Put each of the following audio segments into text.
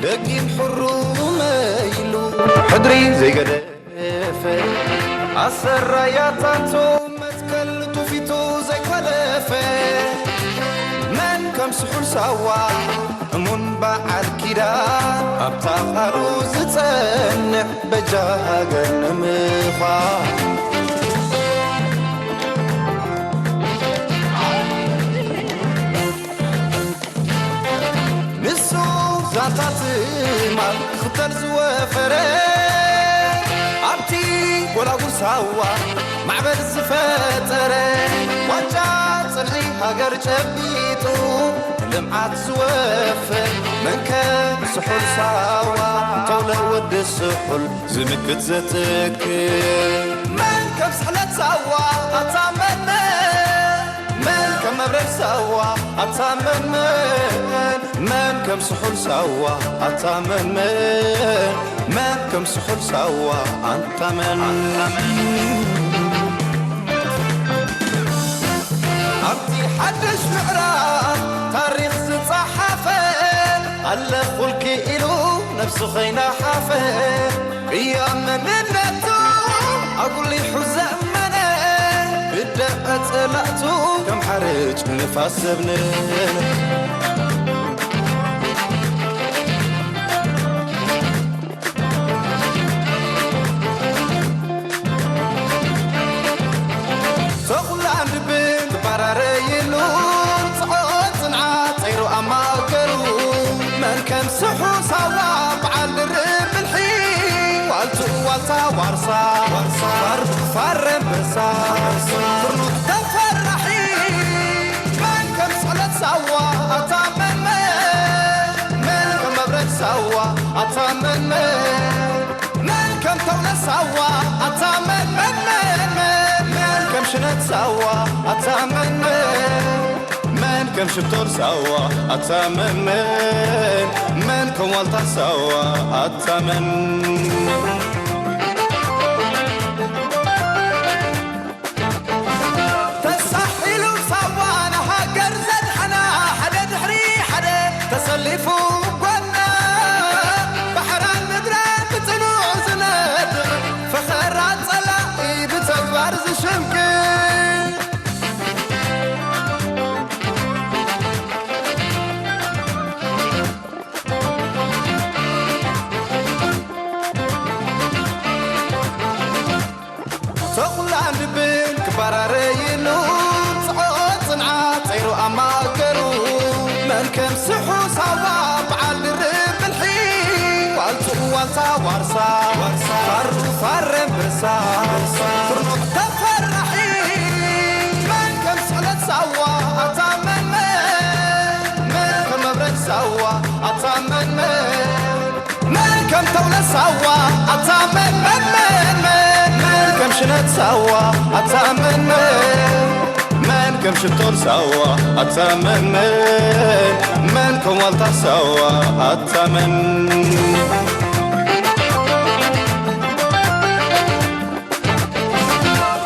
ደጊም ሕሩመ ኢሉ ሕድሪ ዘይገደፈ ኣሰራያታቱ መትከል ትውፊቱ ዘይኮለፈ መን ከም ስሑል ሳዋ እሙን በዓል ኪዳን ኣብታ ቃሉ ዝጸንዕ በጃ ሃገር ንምዃን ንሱ ዛንታ ትማል ክኽተል ዝወፈረ ኣብቲ ጎላጉል ሳዋ ማዕበል ዝፈጠረ ዋንጫ ጽንዒ ሃገር ጨቢጡ ልምዓት ዝወፍር መንከ ስሑል ሳዋ ተውለ ወዲ ስሑል ዝምክት ዘትክል መን ከም ስሕለት ሳዋ ኣታ መን መን መን ከም መብረድ ሳዋ ኣታ መን መን መን ከም ስሑል ሳዋ ኣታ መን መን መን ከም ስሑል ሳዋ ኣንታ መን ኣብቲ ሓድሽ ምዕራፍ ታሪኽ ዝጸሓፈ ኣለኹልኪ ኢሉ ነብሱ ኸይናሓፈ ቅያ መንነቱ ኣጉሊሑ ዘእመነ ብደቀ ጸላእቱ ከም ሓርጭ ንፋስ ዘብነነ ተኹላን ድብን ትባራረይሉ ጽዖት ጽንዓት ጸይሩ ኣማእከሉ መን ከም ስሑ ሳዋ በዓል ድርብ ብልሒ ዋልቱ ዋልታ ዋርሳ ዋርሳ ፋር ፋር ኣንበሳ ፍርኑት ተፈራሒ መን ከም ጽዕለት ሳዋ ኣታ መን መን መን ከም መብረድ ሳዋ ኣታ መን መን መን ከም ተውለ ሳዋ ኣታ መን መን መን መን መን ከም ሽነት ሳዋ ኣታ መን መን መን ከም ሽቶር ሳዋ ኣታ መን መን መን ከም ዋልታ ሳዋ ኣታ መን ተሳሒሉ ሳዋ ንሃገር ዘድሓና ሓደ ድሕሪ ሓደ ተሰሊፉ ጎና ባሕራን ምድራን ብጽኑዕ ዝነጥቕ ፈኸራ ጸላኢ ብተግባር ዝሽምቅቕ ተኹላን ድብን ክበራረይሉ ጽዕኦ ጽንዓት ጸይሩ ኣብ ማእከሉ መን ከም ስሑ ሳዋ በዓል ድርብ ብልሒ ዋልቱ ዋልታ ዋርሳ ፋሩ ፋረ ኣንበሳ ፍርኑቕ ተፈራሒ መን ከም ስዕለት ሳዋ ኣታ መን መን መን ከም መብረድ ሳዋ ኣታ መን መን መን ከም ተውለ ሳዋ ኣታ መን መን መን መን መን ከም ሽነት ሳዋ ኣታ መን መን መን ከም ሽቶር ሳዋ ኣታ መን መን መን ከም ዋልታ ሳዋ ኣታ መን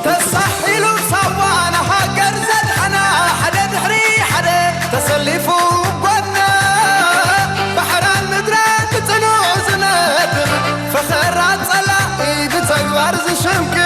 ተሳሒሉ ሳዋ ንሃገር ዘድሓና ሓደ ድሕሪ ሓደ ተሰሊፉ ጎና ባሕራን ምድራን ብጽኑዕ ዝነጥቕ ፈኸራ ጸላኢ ብተግባር ዝሽምቅቕ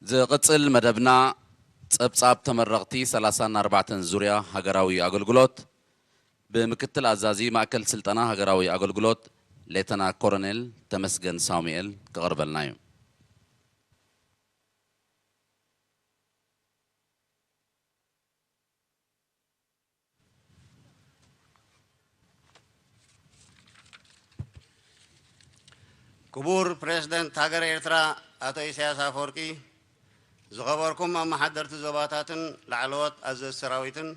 ዝቕጽል መደብና ጸብጻብ ተመረቕቲ ሰላሳን ኣርባዕተን ዙርያ ሃገራዊ ኣገልግሎት ብምክትል ኣዛዚ ማእከል ስልጠና ሃገራዊ ኣገልግሎት ሌተና ኮሎኔል ተመስገን ሳሙኤል ክቐርበልና እዩ። ክቡር ፕሬዝደንት ሃገረ ኤርትራ ኣቶ ኢሳያስ ኣፈወርቂ፣ ዝኸበርኩም ኣመሓደርቲ ዞባታትን ላዕለዎት ኣዘዝቲ ሰራዊትን፣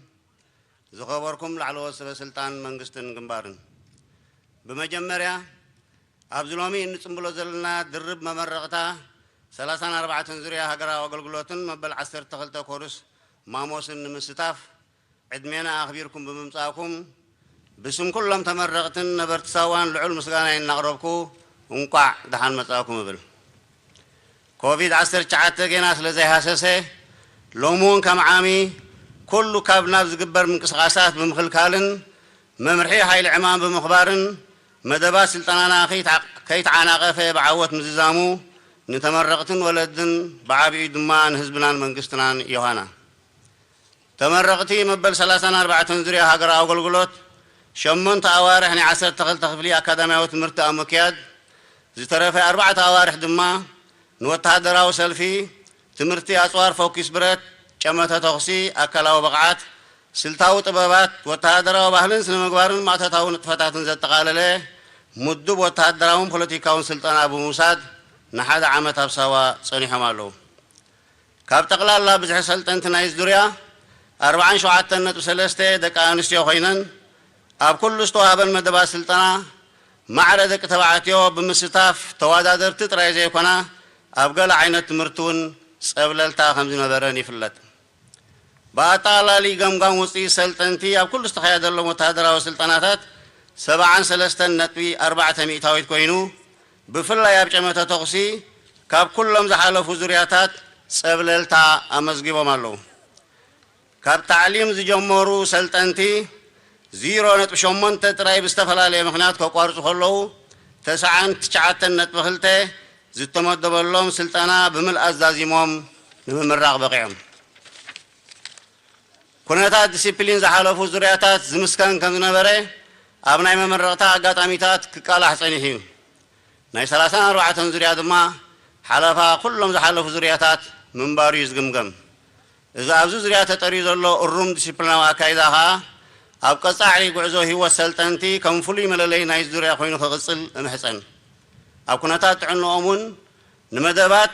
ዝኸበርኩም ላዕለዎት ሰበ ስልጣን መንግስትን ግንባርን፣ ብመጀመርያ ኣብዚ ሎሚ እንጽንብሎ ዘለና ድርብ መመረቕታ ሰላሳን ኣርባዕተን ዙርያ ሃገራዊ ኣገልግሎትን መበል ዓሰርተ ክልተ ኮርስ ማሞስን ንምስታፍ ዕድሜና ኣኽቢርኩም ብምምጻእኩም ብስም ኩሎም ተመረቕትን ነበርቲ ሳዋን ልዑል ምስጋናይ እናቕረብኩ እንቋዕ ደሓን መጻእኩም እብል። ኮቪድ ዓሰርተ ትሽዓተ ጌና ስለ ዘይሃሰሰ፣ ሎሚ እውን ከም ዓሚ ኩሉ ካብ ናብ ዝግበር ምንቅስቓሳት ብምኽልካልን መምርሒ ሓይሊ ዕማም ብምኽባርን መደባት ስልጠናና ከይትዓ-፣ ከይተዓናቐፈ ብዓወት ምዝዛሙ ንተመረቕትን ወለድን ብዓቢኡ ድማ ንህዝብናን መንግስትናን ዮሃና። ተመረቕቲ መበል ሰላሳን ኣርባዕተን ዙርያ ሃገራዊ ኣገልግሎት ሸሞንተ ኣዋርሕ ናይ ዓሰርተ ክልተ ክፍሊ ኣካዳሚያዊ ትምህርቲ ኣብ ምክያድ፣ ዝተረፈ ኣርባዕተ ኣዋርሕ ድማ ንወተሃደራዊ ሰልፊ፣ ትምህርቲ ኣጽዋር ፎኪስ ብረት፣ ጨመተ ተኹሲ፣ ኣካላዊ ብቕዓት፣ ስልታዊ ጥበባት፣ ወተሃደራዊ ባህልን ስነ ምግባርን ማእቶታዊ ንጥፈታትን ዘጠቓለለ ምዱብ ወተሃደራውን ፖለቲካውን ስልጠና ብምውሳድ ንሓደ ዓመት ኣብ ሳዋ ጸኒሖም ኣለዉ። ካብ ጠቕላላ ብዝሒ ሰልጠንቲ ናይዚ ዙርያ ኣርብዓን ሸውዓተን ነጥቢ ሰለስተ ደቂ ኣንስትዮ ኮይነን፣ ኣብ ኩሉ ዝተዋህበን መደባት ስልጠና ማዕረ ደቂ ተባዕትዮ ብምስታፍ ተወዳደርቲ ጥራይ ዘይኮና፣ ኣብ ገለ ዓይነት ትምህርቲ እውን ጸብለልታ ከም ዝነበረን ይፍለጥ። ብኣጠቓላሊ ገምጋም ውጽኢት ሰልጠንቲ ኣብ ኩሉ ዝተኻየደሎም ወተሃደራዊ ስልጠናታት ሰብዓን ሰለስተን ነጥቢ ኣርባዕተ ሚእታዊት ኮይኑ፣ ብፍላይ ኣብ ጨመተ ተኹሲ ካብ ኩሎም ዝሓለፉ ዙርያታት ጸብለልታ ኣመዝጊቦም ኣለዉ። ካብ ታዕሊም ዝጀመሩ ሰልጠንቲ ዜሮ ነጥቢ ሸሞንተ ጥራይ ብዝተፈላለየ ምኽንያት ከቋርጹ ከለዉ፣ ተስዓን ትሽዓተን ነጥቢ ክልተ ዝተመደበሎም ስልጠና ብምልኣት ዛዚሞም ንምምራቕ በቒዖም። ኩነታት ዲሲፕሊን ዝሓለፉ ዙርያታት ዝምስከን ከም ዝነበረ ኣብ ናይ መመረቕታ ኣጋጣሚታት ክቃላሕ ጸኒሑ እዩ። ናይ ሰላሳን ኣርባዕተን ዙርያ ድማ ሓለፋ ኩሎም ዝሓለፉ ዙርያታት ምንባሩ እዩ ዝግምገም። እዚ ኣብዚ ዙርያ ተጠርዩ ዘሎ እሩም ዲሲፕሊናዊ ኣካይዳ ኸኣ ኣብ ቀጻዒ ጉዕዞ ህይወት ሰልጠንቲ ከም ፍሉይ መለለዪ ናይዚ ዙርያ ኮይኑ ክቕጽል እምሕጸን። ኣብ ኩነታት ጥዕንኦም እውን ንመደባት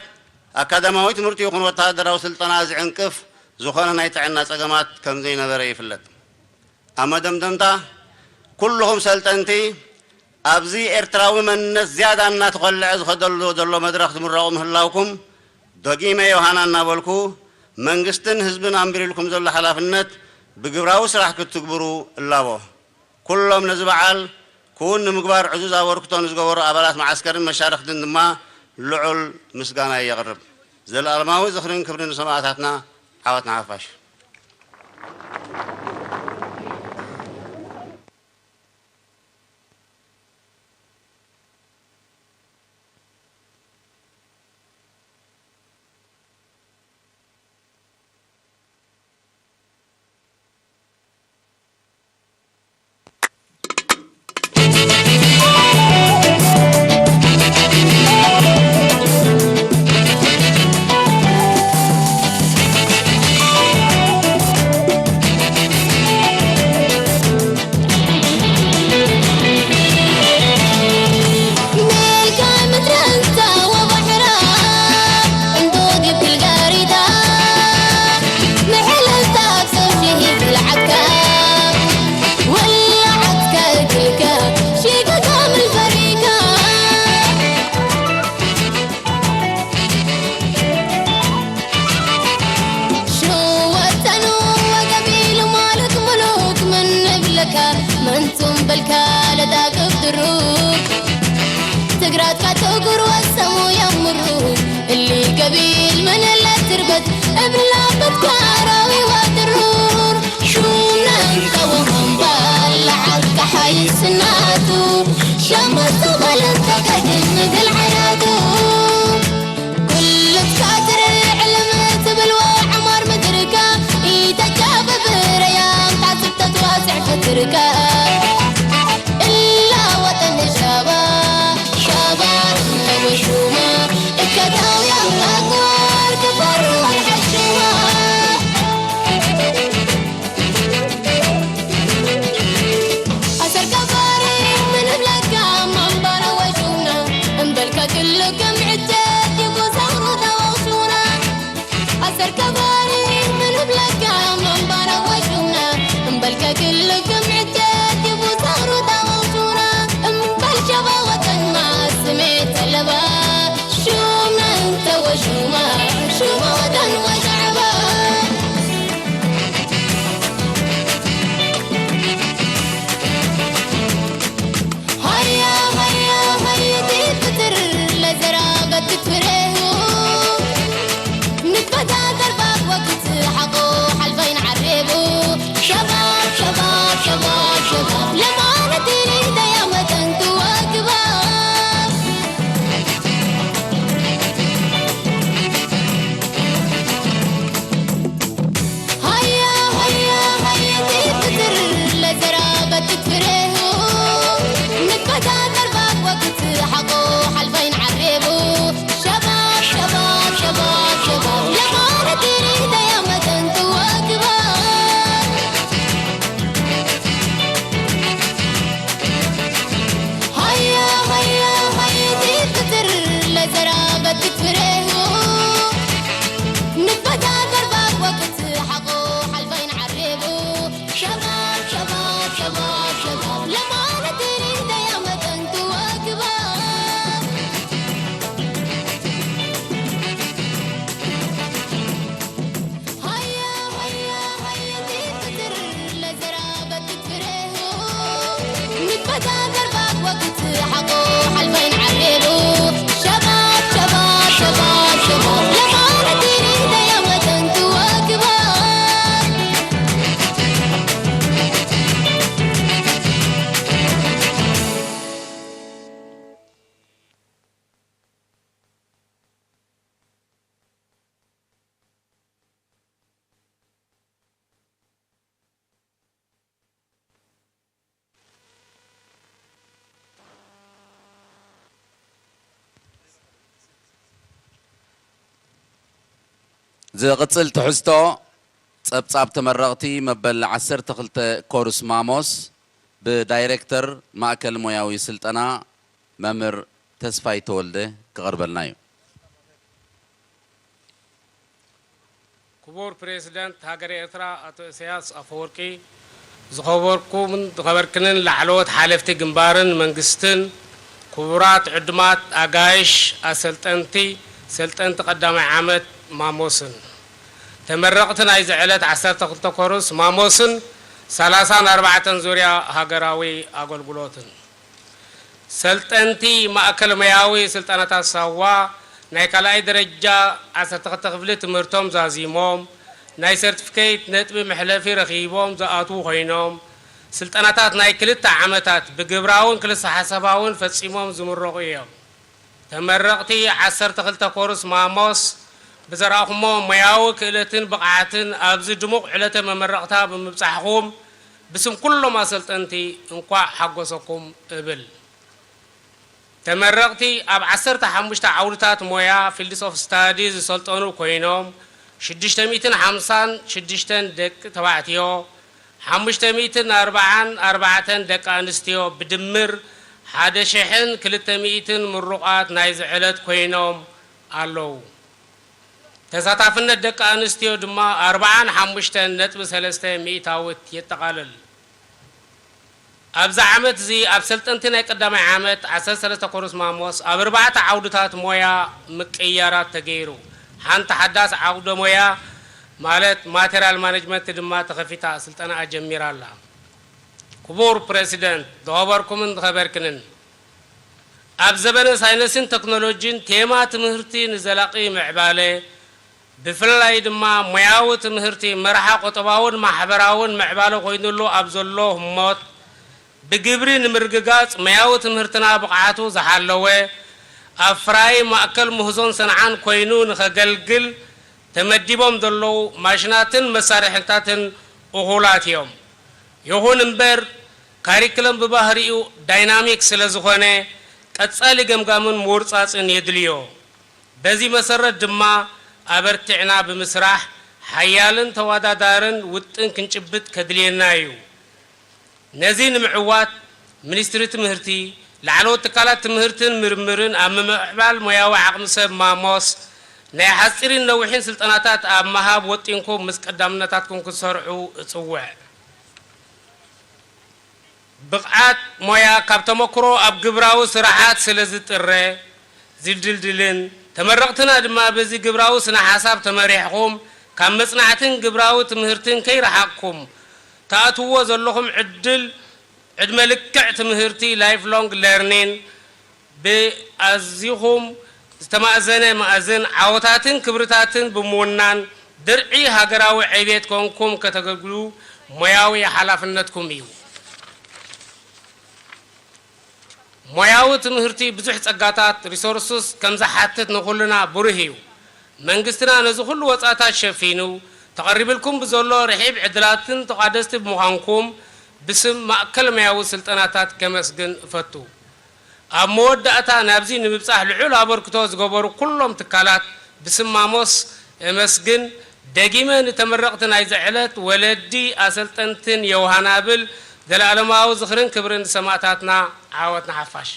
ኣካዳሚያዊ ትምህርቲ ይኹን ወተሃደራዊ ስልጠና ዝዕንቅፍ ዝኾነ ናይ ጥዕና ጸገማት ከም ዘይነበረ ይፍለጥ። ኣብ መደምደምታ፣ ኩልኹም ሰልጠንቲ ኣብዚ ኤርትራዊ መንነት ዝያዳ እናተኾልዐ ዝኸደሉ ዘሎ መድረኽ ትምረቑ ምህላውኩም ደጊመ ዮሃና እናበልኩ፣ መንግስትን ህዝብን ኣንቢሩልኩም ዘሎ ሓላፍነት ብግብራዊ ስራሕ ክትትግብሩ እላቦ። ኩሎም ነዚ በዓል ክውን ንምግባር ዕዙዝ ኣበርክቶ ንዝገበሩ ኣባላት መዓስከርን መሻርኽትን ድማ ልዑል ምስጋናይ የቕርብ። ዘለኣለማዊ ዝኽርን ክብርን ንሰማእታትና። ዓወት ንሓፋሽ። فتركا إلا وطن شابا، شابا توشوما، إكتاو يا أكبر كفر والحشوما. أسر كفاري من بلكا منبر وشونا، أمبلكا كلكم عدت يبو زهر دوشونا. ኣሰር ከባሪ ምን እብለካ መንባራ ወሹና፣ እምበልከ ክልክም ዕደት ይቡ ጸሩ ታወሹና፣ እምበል ሸባ ወጠን ማስሜ ተለባ፣ ሹምና እንተ ወሹማ፣ ሹማ ወጠን ወሻዕባ። ሃያ ሃያ ሃይቲ ክትር ለዘራ በትትሬሁ ንትፈታተር ባብ ወቅት ሓቆ ሓልፋይን ዓሬቡ ሸባብ ሸባብ ሸባብ ሸባብ ለማነቲኒ ደያ መጠንቱ ወግባብ ሃያ ሃያ ሃያ ትትር ለዘራ በትትሬሁ ንትፈታተር ባብ ወቅት ሓቆ ሓልፋይን ዓሬቡ ሸባብ ሸባብ ሸባብ ሸባብ ለማነቲኒ ደያ መጠንቱ ወግባብ ሃያ ሃያ ሃይቲ ክትር ለዘራ በትትሬሁ ንትፈታተር ባብ ወቅት ሓቆ ሓልፋይን ዓሬቡ ሸባብ ሸባብ ሸባብ ሸባብ ለማነቲኒ ደያ መጠንቱ ወግባብ ሃያ ሃያ ሃይቲ ክትር ለዘራ በትትሬሁ ንትፈታተር ባብ ወቅት ሓቆ ሓልፋይን ዓሬቡ ሸባብ ሸባብ ሸባብ ሸባብ ለማነቲኒ ደያ መጠንቱ ወግባብ ዝቕጽል ትሕዝቶ ጸብጻብ ተመረቕቲ መበል ዓሰርተ ክልተ ኮርስ ማሞስ ብዳይሬክተር ማእከል ሞያዊ ስልጠና መምህር ተስፋይ ተወልደ ክቐርበልና እዩ። ክቡር ፕሬዝደንት ሃገረ ኤርትራ ኣቶ ኢሳያስ ኣፈወርቂ፣ ዝኸበርኩምን ዝኸበርክንን ላዕለዎት ሓለፍቲ ግንባርን መንግስትን፣ ክቡራት ዕዱማት ኣጋይሽ፣ ኣሰልጠንቲ፣ ሰልጠንቲ ቀዳማይ ዓመት ማሞስን፣ ተመረቕቲ ናይዚ ዕለት ዓሰርተ ክልተ ኮርስ ማሞስን ሰላሳን ኣርባዕተን ዙርያ ሃገራዊ ኣገልግሎትን። ሰልጠንቲ ማእከል ሞያዊ ስልጠናታት ሳዋ ናይ ካልኣይ ደረጃ ዓሰርተ ክልተ ክፍሊ ትምህርቶም ዛዚሞም፣ ናይ ሰርቲፊኬት ነጥቢ መሕለፊ ረኺቦም ዝኣትዉ ኮይኖም፣ ስልጠናታት ናይ ክልተ ዓመታት ብግብራውን ክልሰ ሓሳባውን ፈጺሞም ዝምረቑ እዮም። ተመረቕቲ ዓሰርተ ክልተ ኮርስ ማሞስ ብዘርኣኹሞ ሞያዊ ክእለትን ብቕዓትን ኣብዚ ድሙቕ ዕለተ መመረቕታ ብምብጻሕኹም ብስም ኩሎም ኣሰልጠንቲ እንቋዕ ሓጎሰኩም እብል። ተመረቕቲ ኣብ ዓሰርተ ሓሙሽተ ዓውድታት ሞያ፣ ፊልድስ ኦፍ ስታዲ፣ ዝሰልጠኑ ኮይኖም፣ ሽዱሽተ ሚእትን ሓምሳን ሽዱሽተን ደቂ ተባዕትዮ፣ ሓሙሽተ ሚእትን ኣርባዓን ኣርባዕተን ደቂ ኣንስትዮ፣ ብድምር ሓደ ሽሕን ክልተ ሚእትን ምሩቓት ናይዚ ዕለት ኮይኖም ኣለዉ። ተሳታፍነት ደቂ ኣንስትዮ ድማ ኣርባዓን ሓሙሽተን ነጥቢ ሰለስተ ሚእታዊት የጠቓልል። ኣብዚ ዓመት እዚ ኣብ ሰልጠንቲ ናይ ቀዳማይ ዓመት ዓሰርተ ሰለስተ ኮርስ ማሞስ ኣብ ኣርባዕተ ዓውድታት ሞያ ምቅይያራት ተገይሩ። ሓንቲ ሓዳስ ዓውደ ሞያ ማለት ማቴርያል ማኔጅመንት ድማ ተኸፊታ ስልጠናኣ ጀሚራ ኣላ። ክቡር ፕረሲደንት፣ ዝኸበርኩምን ዝኸበርክንን፣ ኣብ ዘበነ ሳይንስን ቴክኖሎጂን ቴማ ትምህርቲ ንዘላቒ ምዕባለ፣ ብፍላይ ድማ ሞያዊ ትምህርቲ መርሓ ቁጠባውን ማሕበራውን ምዕባለ ኮይኑሉ ኣብ ዘሎ ህሞት፣ ብግብሪ ንምርግጋጽ ሞያዊ ትምህርትና ብቕዓቱ ዝሓለወ ኣፍራዪ ማእከል ምህዞን ሰንዓን ኮይኑ ንኸገልግል ተመዲቦም ዘለዉ ማሽናትን መሳርሕታትን እኹላት እዮም። ይኹን እምበር፣ ካሪክለም ብባህሪኡ ዳይናሚክ ስለ ዝኾነ፣ ቀጻሊ ገምጋምን ምውርጻጽን የድልዮ። በዚ መሰረት ድማ፣ ኣበርቲዕና ብምስራሕ፣ ሓያልን ተወዳዳርን ውጥን ክንጭብጥ ከድልየና እዩ። ነዚ ንምዕዋት፣ ሚኒስትሪ ትምህርቲ፣ ላዕለዎት ትካላት ትምህርትን ምርምርን ኣብ ምምዕባል ሞያዊ ዓቕሚ ሰብ ማሞስ፣ ናይ ሓጺርን ነዊሕን ስልጠናታት ኣብ ምሃብ ወጢንኩም ምስ ቀዳምነታትኩም ክትሰርሑ እጽውዕ። ብቕዓት ሞያ ካብ ተመክሮ ኣብ ግብራዊ ስራሓት ስለ ዝጥረ፣ ዝድልድልን፣ ተመረቕትና ድማ በዚ ግብራዊ ስነ ሓሳብ ተመሪሕኹም፣ ካብ መጽናዕትን ግብራዊ ትምህርትን ከይረሓቕኩም፣ ትኣትውዎ ዘለኹም ዕድል፣ ዕድመ ልክዕ ትምህርቲ፣ ላይፍ ሎንግ ለርኒን፣ ብኣዚኹም ዝተማእዘነ ማእዝን ዓወታትን ክብርታትን ብምውናን፣ ድርዒ ሃገራዊ ዕቤት ኮንኩም ከተገልግሉ ሞያዊ ሓላፍነትኩም እዩ። ሞያዊ ትምህርቲ ብዙሕ ጸጋታት፣ ሪሶርስስ፣ ከም ዝሓትት ንኹልና ብሩህ እዩ። መንግስትና ነዚ ኩሉ ወጻእታት ሸፊኑ፣ ተቐሪብልኩም ብዘሎ ርሒብ ዕድላትን ተቋደስቲ ብምዃንኩም፣ ብስም ማእከል ሞያዊ ስልጠናታት ከመስግን እፈቱ። ኣብ መወዳእታ፣ ናብዚ ንምብጻሕ ልዑል ኣበርክቶ ዝገበሩ ኩሎም ትካላት ብስም ማሞስ እመስግን። ደጊመ ንተመረቕቲ ናይዚ ዕለት ወለዲ፣ ኣሰልጠንትን የውሃናብል፣ ዘለኣለማዊ ዝኽርን ክብርን ንሰማእታትና። ዓወት ንሓፋሽ።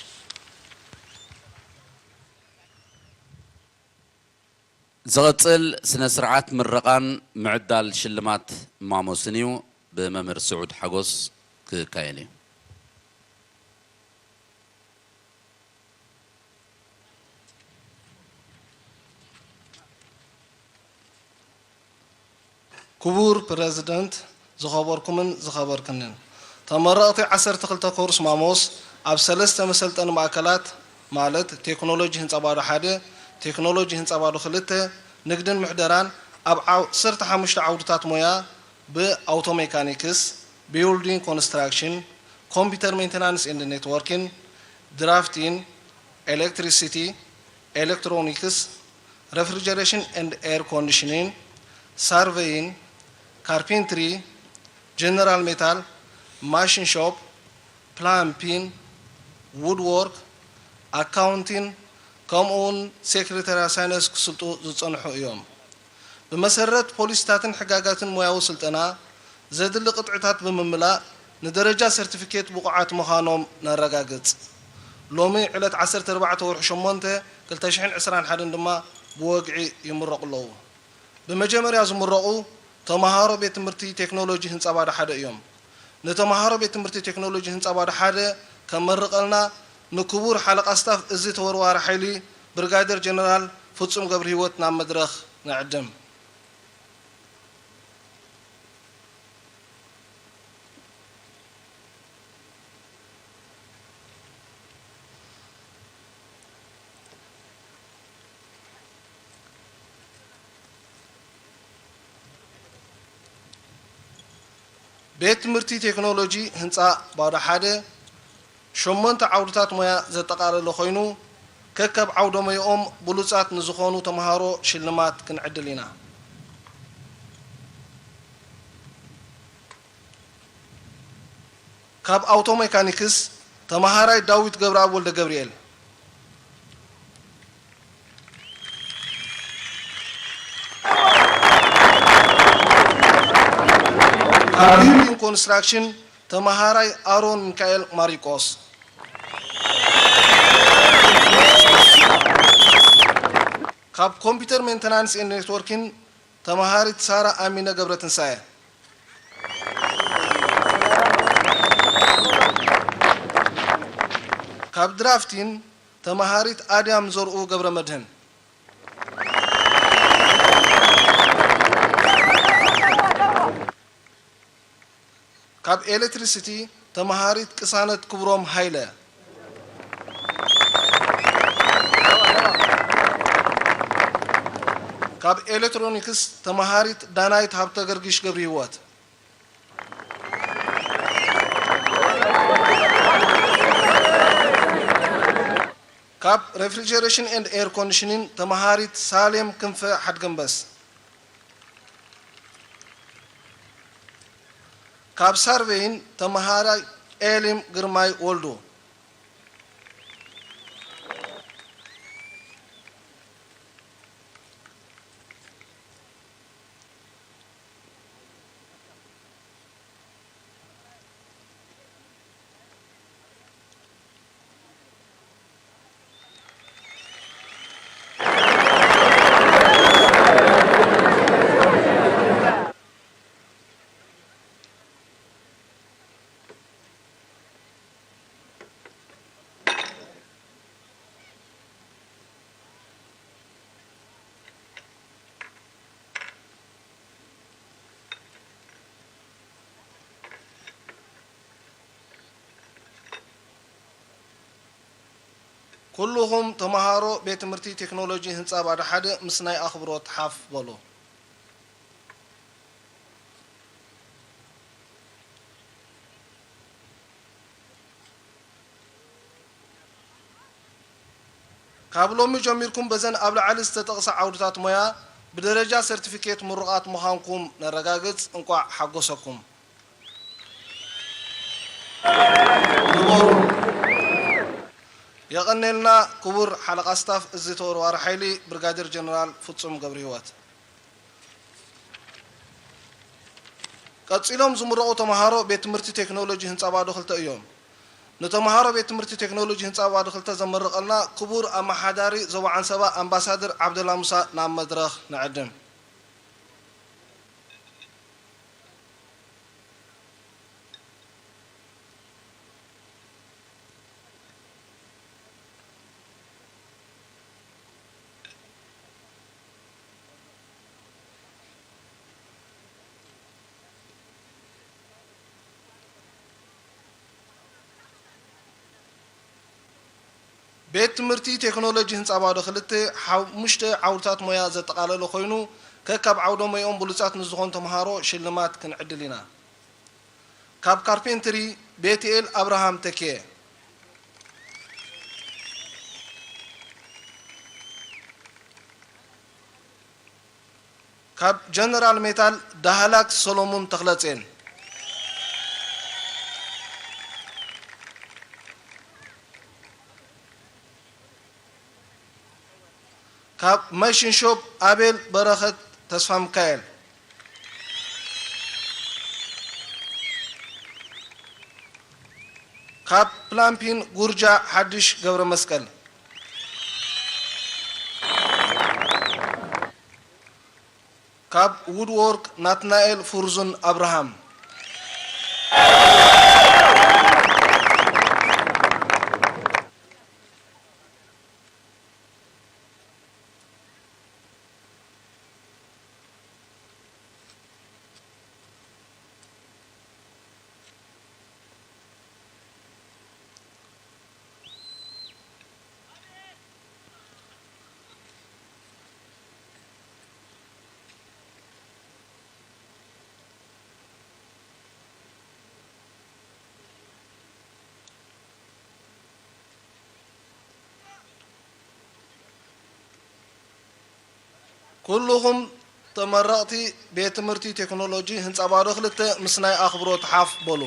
ዝቐጽል ስነ ስርዓት ምረቓን ምዕዳል ሽልማት ማሞስን እዩ። ብመምህር ስዑድ ሓጎስ ክካየድ እዩ። ክቡር ፕረዚደንት፣ ዝኸበርኩምን ዝኸበርክንን ተመረቕቲ ዓሰርተ ክልተ ኮርስ ማሞስ፣ ኣብ ሰለስተ መሰልጠኒ ማእከላት፣ ማለት ቴክኖሎጂ ህንጻ ባዶ ሓደ፣ ቴክኖሎጂ ህንጻ ባዶ ክልተ፣ ንግድን ምሕደራን፣ ኣብ ዓሰርተ ሓሙሽተ ዓውድታት ሞያ፣ ብኣውቶ ሜካኒክስ፣ ቢልዲንግ ኮንስትራክሽን፣ ኮምፒውተር ሜንቴናንስ ኤንድ ኔትወርኪን፣ ድራፍቲን፣ ኤሌክትሪሲቲ፣ ኤሌክትሮኒክስ፣ ሬፍሪጀሬሽን ኤንድ ኤር ኮንዲሽኒን፣ ሳርቬይን፣ ካርፒንትሪ፣ ጀነራል ሜታል፣ ማሽን ሾፕ፣ ፕላምፒን፣ ውድዎርክ፣ ኣካውንቲን፣ ከምኡውን ሴክሬታርያል ሳይንስ ክስልጡ ዝጸንሑ እዮም። ብመሰረት ፖሊሲታትን ሕጋጋትን ሞያዊ ስልጠና፣ ዘድሊ ቅጥዕታት ብምምላእ፣ ንደረጃ ሰርቲፊኬት ብቑዓት ምዃኖም ነረጋግጽ። ሎሚ ዕለት ዓሰርተ ኣርባዕተ ወርሒ ሸሞንተ ክልተ ሽሕን ዕስራን ሓደን ድማ ብወግዒ ይምረቑ ኣለዉ። ብመጀመርያ ዝምረቑ ተመሃሮ ቤት ትምህርቲ ቴክኖሎጂ ህንጻ ባዶ ሓደ እዮም። ንተመሃሮ ቤት ትምህርቲ ቴክኖሎጂ ህንጻ ባዶ ሓደ ከመርቐልና ንክቡር ሓለቓ ስታፍ እዚ ተወርዋሪ ሓይሊ ብርጋዴር ጀነራል ፍጹም ገብረሂወት ናብ መድረኽ ንዕድም። ቤት ትምህርቲ ቴክኖሎጂ ህንጻ ባዶ ሓደ ሸሞንተ ዓውድታት ሞያ ዘጠቓለለ ኮይኑ፣ ከከብ ዓውደ ሞያኦም ብሉጻት ንዝኾኑ ተመሃሮ ሽልማት ክንዕድል ኢና። ካብ ኣውቶ ሜካኒክስ ተመሃራይ ዳዊት ገብረኣብ ወልደ ገብርኤል። ካብ ቢልዲንግ ኮንስትራክሽን ተመሃራይ ኣሮን ሚካኤል ማሪቆስ። ካብ ኮምፒውተር ሜንተናንስ ኤንድ ኔትወርኪን ተመሃሪት ሳራ ኣሚነ ገብረትንሳኤ። ካብ ድራፍቲን ተመሃሪት ኣድያም ዘርኡ ገብረመድህን። ካብ ኤሌክትሪሲቲ ተመሃሪት ቅሳነት ክብሮም ሃይለ። ካብ ኤሌክትሮኒክስ ተመሃሪት ዳናይት ሃብተገርጊሽ ገብረሂወት። ካብ ሬፍሪጀሬሽን ኤንድ ኤር ኮንዲሽኒን ተመሃሪት ሳሌም ክንፈ ሓድገምበስ። ካብ ሳርቬይን ተመሃራይ ኤሊም ግርማይ ወልዱ። ኩሉኹም ተመሃሮ ቤት ትምህርቲ ቴክኖሎጂ ህንፃ ባዶ ሓደ ምስ ናይ ኣኽብሮት ሓፍ በሉ። ካብ ሎሚ ጀሚርኩም በዘን ኣብ ላዕሊ ዝተጠቕሳ ዓውድታት ሞያ ብደረጃ ሰርቲፊኬት ምሩቓት ምዃንኩም ነረጋግጽ። እንቋዕ ሓጎሰኩም። ንበሩ። የቐኔልና ክቡር ሓለቓ ስታፍ እዚ ተወርዋሪ ሓይሊ ብርጋዴር ጀነራል ፍጹም ገብረህይወት። ቀጺሎም ዝምረቑ ተምሃሮ ቤት ትምህርቲ ቴክኖሎጂ ህንጻ ባዶ ክልተ እዮም። ንተምሃሮ ቤት ትምህርቲ ቴክኖሎጂ ህንጻ ባዶ ክልተ ዘመርቐልና ክቡር ኣመሓዳሪ ዞባ ዓንሰባ ኣምባሳደር ዓብደላ ሙሳ ናብ መድረኽ ንዕድም። ቤት ትምህርቲ ቴክኖሎጂ ህንፃ ባዶ ክልተ ሓሙሽተ ዓውድታት ሞያ ዘጠቓለለ ኮይኑ፣ ከካብ ዓውደ ሞያኦም ብሉፃት ንዝኾኑ ተምሃሮ ሽልማት ክንዕድል ኢና። ካብ ካርፔንትሪ ቤትኤል ኣብርሃም ተኬ። ካብ ጀነራል ሜታል ዳህላክ ሰሎሙን ተኽለጼን። ካብ መሽን ሾፕ ኣቤል በረኸት ተስፋ ሚካኤል። ካብ ፕላምፒን ጉርጃ ሓድሽ ገብረ መስቀል። ካብ ውድዎርክ ናትናኤል ፍርዙን ኣብርሃም። ኩልኹም ተመረቕቲ ቤት ትምህርቲ ቴክኖሎጂ ህንፃ ባዶ ክልተ ምስ ናይ ኣኽብሮት ሓፍ በሉ።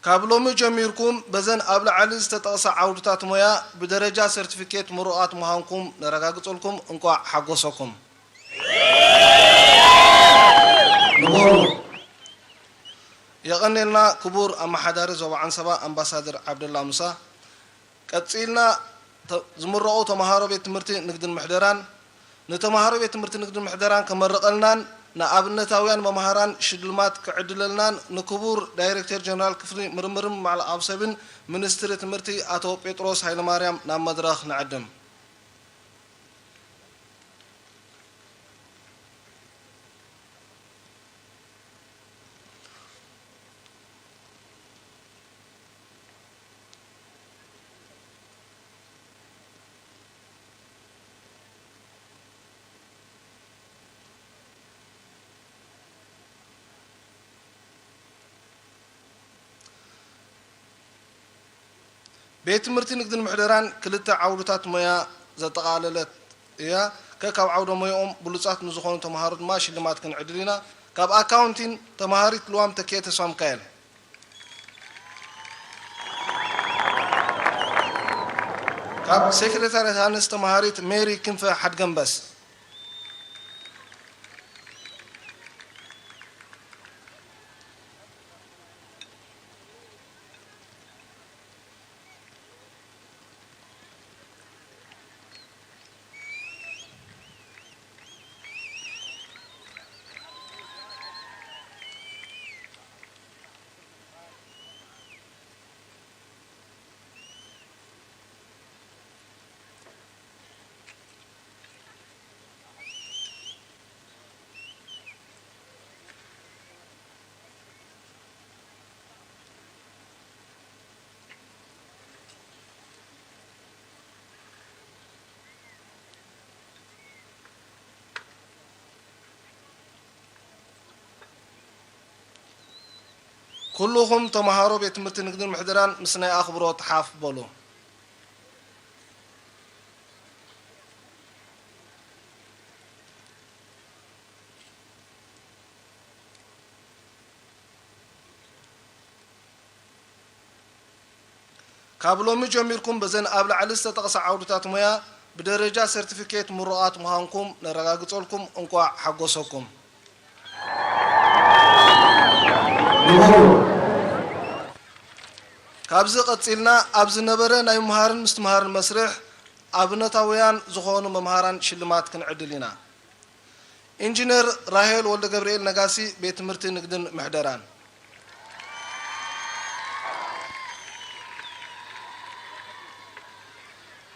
ካብ ሎሚ ጀሚርኩም በዘን ኣብ ላዕሊ ዝተጠቕሳ ዓውድታት ሞያ ብደረጃ ሰርቲፊኬት ምሩቓት ምዃንኩም ነረጋግፀልኩም። እንቋዕ ሓጎሰኩም። ንበሩ። የቐኔልና ክቡር ኣመሓዳሪ ዞባ ዓንሰባ ኣምባሳደር ዓብደላ ሙሳ። ቀጺልና ተ-፣ ዝምረቑ ተምሃሮ ቤት ትምህርቲ ንግድን ምሕደራን፣ ንተምሃሮ ቤት ትምህርቲ ንግድን ምሕደራን ከመርቐልናን ንኣብነታውያን መምሃራን ሽልማት ክዕድለልናን ንክቡር ዳይሬክተር ጀነራል ክፍሊ ምርምርን ማዕበል ሰብን ሚኒስትሪ ትምህርቲ ኣቶ ጴጥሮስ ሃይለማርያም ናብ መድረኽ ንዕድም። ቤት ትምህርቲ ንግድን ምሕደራን ክልተ ዓውድታት ሞያ ዘጠቓለለት እያ። ከካብ ዓውደ ሞያኦም ብሉጻት ንዝኾኑ ተምሃሮ ድማ ሽልማት ክንዕድል ኢና። ካብ ኣካውንቲን ተምሃሪት ልዋም ተኪኤ ተስፋሚካኤል። ካብ ሴክሬታርያት ሃንስ ተምሃሪት ሜሪ ክንፈ ሓድገምበስ። ኩልኹም ተምሃሮ ቤት ትምህርቲ ንግድን ምሕደራን ምስ ናይ ኣኽብሮት ሓፍ በሉ። ካብ ሎሚ ጀሚርኩም በዘን ኣብ ላዕሊ ዝተጠቕሳ ዓውድታት ሞያ ብደረጃ ሰርቲፊኬት ምሩቓት ምዃንኩም ነረጋግጸልኩም። እንቋዕ ሓጎሰኩም። ካብዚ ቀጺልና ኣብ ዝነበረ ናይ ምምሃርን ምስትምሃርን መስርሕ ኣብነታውያን ዝኾኑ መምሃራን ሽልማት ክንዕድል ኢና። ኢንጂነር ራሄል ወልደገብርኤል ነጋሲ፣ ቤት ትምህርቲ ንግድን ምሕደራን።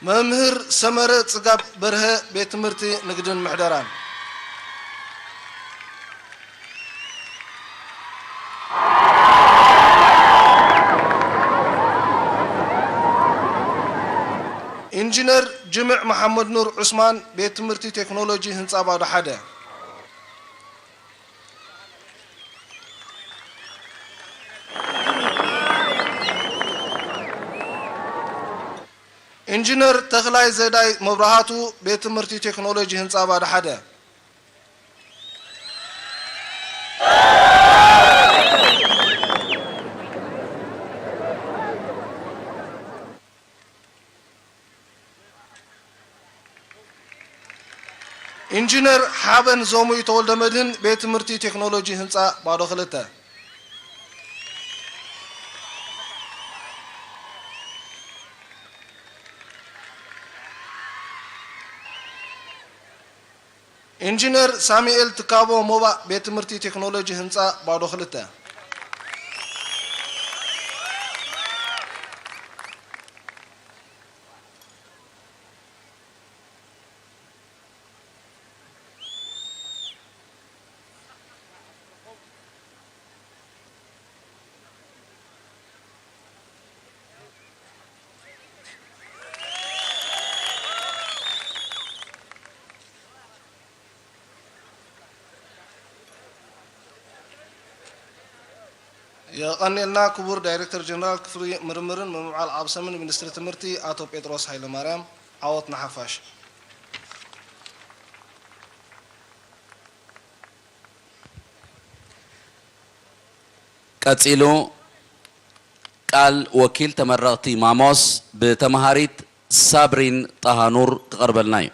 መምህር ሰመረ ጽጋብ በርሀ፣ ቤት ትምህርቲ ንግድን ምሕደራን። ኢንጂነር ጅምዕ መሓመድ ኑር ዑስማን፣ ቤት ትምህርቲ ቴክኖሎጂ ህንጻ ባዶ ሓደ። ኢንጂነር ተኽላይ ዘዳይ መብራሃቱ፣ ቤት ትምህርቲ ቴክኖሎጂ ህንጻ ባዶ ሓደ። ኢንጂነር ሓበን ዞሙይ ተወልደ መድህን፣ ቤት ትምህርቲ ቴክኖሎጂ ህንጻ ባዶ ክልተ። ኢንጂነር ሳሙኤል ትካቦ ሞባእ፣ ቤት ትምህርቲ ቴክኖሎጂ ህንጻ ባዶ ክልተ። የቐንየልና ክቡር ዳይሬክተር ጀነራል ክፍሊ ምርምርን ምምዕባል ዓቕሚ ሰብን ሚኒስትሪ ትምህርቲ ኣቶ ጴጥሮስ ሃይለማርያም። ዓወት ንሓፋሽ። ቀጺሉ ቃል ወኪል ተመረቕቲ ማሞስ ብተምሃሪት ሳብሪን ጣሃኑር ክቐርበልና እዩ።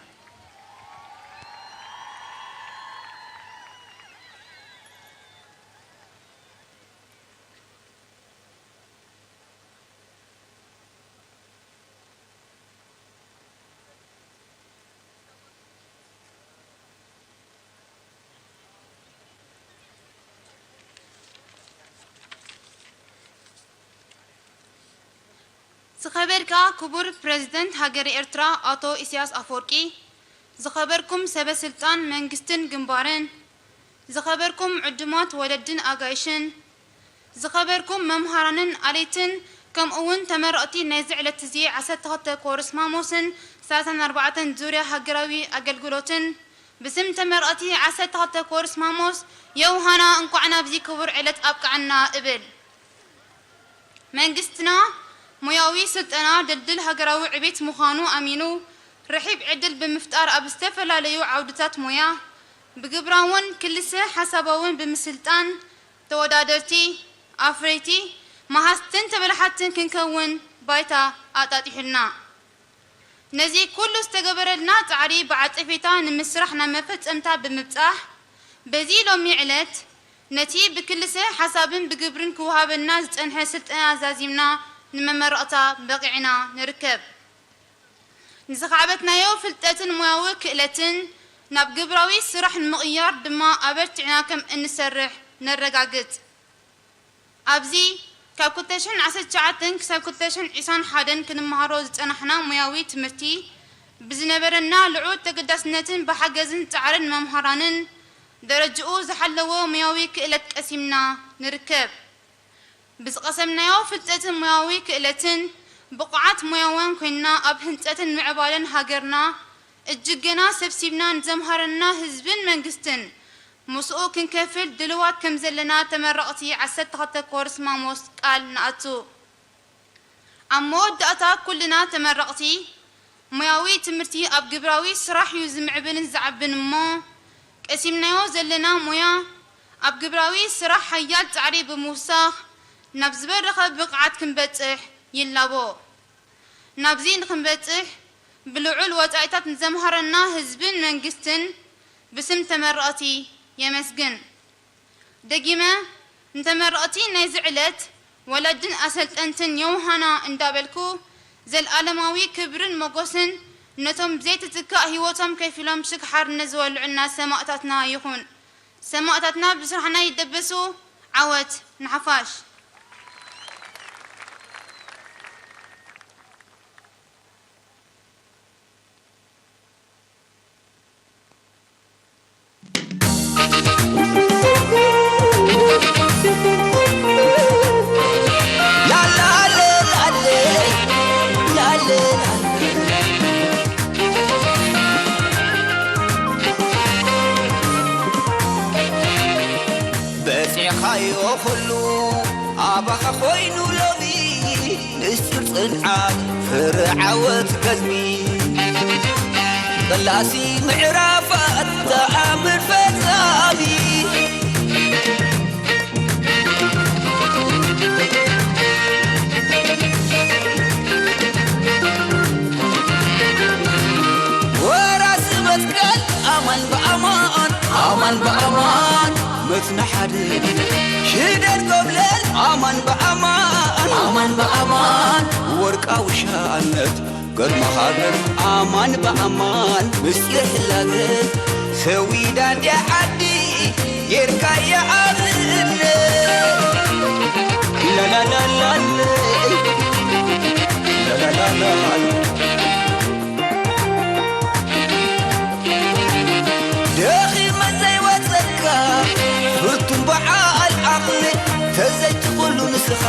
ዝኸበርካ ክቡር ፕረዚደንት ሃገረ ኤርትራ ኣቶ ኢሳያስ ኣፈወርቂ፣ ዝኸበርኩም ሰበ ስልጣን መንግስትን ግንባርን፣ ዝኸበርኩም ዕዱማት ወለድን ኣጋይሽን፣ ዝኸበርኩም መምሃራንን ኣለይትን፣ ከምኡ እውን ተመረቕቲ ናይዚ ዕለት እዚ ዓሰርተ ክልተ ኮርስ ማሞስን ሰላሳን ኣርባዕተን ዙርያ ሃገራዊ ኣገልግሎትን፣ ብስም ተመረቕቲ ዓሰርተ ክልተ ኮርስ ማሞስ ዮውሃና እንኳዕ ናብዚ ክቡር ዕለት ኣብቅዓና እብል። መንግስትና ሞያዊ ስልጠና ድልድል ሃገራዊ ዕቤት ምዃኑ ኣሚኑ፣ ርሒብ ዕድል ብምፍጣር ኣብ ዝተፈላለዩ ዓውድታት ሞያ ብግብራውን ክልሰ ሓሳባውን ብምስልጣን ተወዳደርቲ፣ ኣፍረይቲ፣ መሃዝትን ተበላሓትን ክንከውን ባይታ ኣጣጢሑልና። ነዚ ኩሉ ዝተገበረልና ጻዕሪ ብዓጸፌታ ንምስራሕ ናብ መፈጸምታ ብምብጻሕ፣ በዚ ሎሚ ዕለት ነቲ ብክልሰ ሓሳብን ብግብርን ክወሃበና ዝጸንሐ ስልጠና ዛዚምና ንመመረቕታ በቒዕና ንርከብ። ንዝኻዕበትናዮ ፍልጠትን ሞያዊ ክእለትን ናብ ግብራዊ ስራሕ ንምቕያር ድማ ኣበርቲዕና ከም እንሰርሕ ነረጋግጽ። ኣብዚ ካብ ክልተ ሽሕን ዓሰርተ ትሽዓተን ክሳብ ክልተ ሽሕን ዕስራን ሓደን ክንመሃሮ ዝጸናሕና ሞያዊ ትምህርቲ፣ ብዝነበረና ልዑል ተገዳስነትን ብሓገዝን ጻዕርን መምሃራንን፣ ደረጅኡ ዝሓለወ ሞያዊ ክእለት ቀሲምና ንርከብ። ብዝቐሰምናዮ ፍልጠትን ሞያዊ ክእለትን ብቑዓት ሞያውያን ኮይንና፣ ኣብ ህንጸትን ምዕባለን ሃገርና እጅገና ሰብሲብና ንዘምሃረና ህዝብን መንግስትን ምስኡ ክንከፍል ድልዋት ከም ዘለና ተመረቕቲ ዓሰርተ ክልተ ኮርስ ማሞስ ቃል ንኣቱ። ኣብ መወዳእታ ኩልና ተመረቕቲ፣ ሞያዊ ትምህርቲ ኣብ ግብራዊ ስራሕ እዩ ዝምዕብልን ዝዓብን እሞ፣ ቀሲምናዮ ዘለና ሞያ ኣብ ግብራዊ ስራሕ ሓያል ጻዕሪ ብምውሳኽ ናብ ዝበረኸ ብቕዓት ክንበጽሕ ይላቦ። ናብዚ ንኽንበጽሕ ብልዑል ወጻኢታት ንዘምሃረና ህዝብን መንግስትን ብስም ተመረቕቲ የመስግን። ደጊመ ንተመረቕቲ ናይዚ ዕለት ወለድን ኣሰልጠንትን የውሃና እንዳበልኩ፣ ዘልኣለማዊ ክብርን ሞጎስን ነቶም ዘይትትካእ ህይወቶም ከፊሎም ሽግ ሓርነት ዝወልዑልና ሰማእታትና ይኹን። ሰማእታትና ብስራሕና ይደበሱ። ዓወት ንሓፋሽ። በጺሕኻዮ ኩሉ ኣባኻ ኮይኑ ሎሚ፣ ምስጢር ጽንዓት ፍረ ዓወት ገልሚ። ቀላሲ ምዕራፋት ተኣምር ፈጻሚ። ወራሲ መትከል ኣማን ብኣማን፣ ኣማን ብኣማን፣ መትንሓደ ሽደድ ጎብለል ኣማን ብኣማን፣ ኣማን ብኣማን፣ ወርቃዊ ሻነት ገርማኻ ገርም ኣማን ብኣማን፣ ምስጢር ሕላገት ሰዊዳ እንድያ ዓዲ ጌርካያ ኣብነት። ላላላላለ፣ ላላላላለ። ደኺመ ዘይወጸካ ፍቱን በዓል ዓቕሊ፣ ተዘይቲ ኩሉ ንስኻ።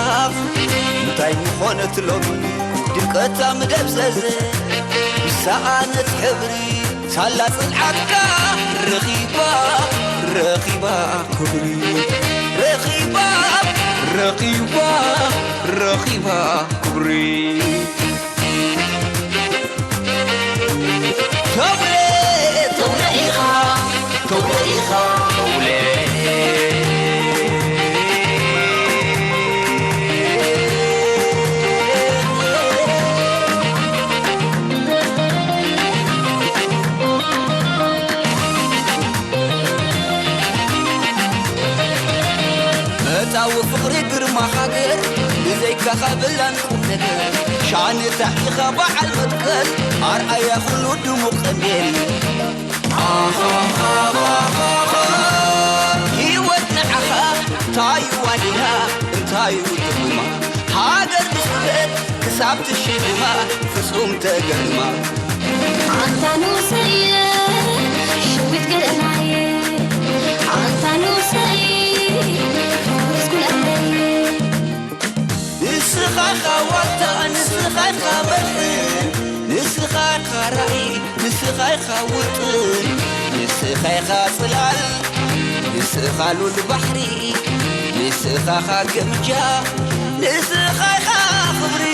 እንታይ ምኾነት ሎሚ ድምቀታ ምደብዘዘ፣ ምሳኣነት ሕብሪ ሳላ ጽንዓትካ ረኺባ፣ ረኺባ ክብሪ፣ ረኺባ፣ ረኺባ፣ ረኺባ ክብሪ። ተውለ፣ ተውለ ኢኻ፣ ተውለ ኢኻ፣ ተውለ። መጻዊ ፍቕሪ ግርማ ሃገር፣ ብዘይካኻ ብላን ቁም ነገር። ሻንታ ኢኻ በዓል መትከል፣ ኣርኣያ ኩሉ ድሙቕ ቀንዴል። ኣሃሃሃሃ፣ ህይወት ንዓኻ እንታዩ ዋኒና፣ እንታዩ ጥቕማ? ሃገር ብስለት ክሳብ ትሽልማ፣ ፍጹም ተገርማ። ኣንታ ንኡሰይ ሽዊት ገለናይ፣ ኣንታ ንኡሰይ ርጉዝ ጉለለይ። ንስኻ ኢኻ ዋልታ፣ ንስኻ ኢኻ መድሕን፣ ንስኻ ኢኻ ራእይ፣ ንስኻ ኢኻ ውጥን፣ ንስኻ ኢኻ ጽላል፣ ንስኻ ሉል ባሕሪ፣ ንስኻ ኢኻ ግምጃ፣ ንስኻ ኢኻ ክብሪ።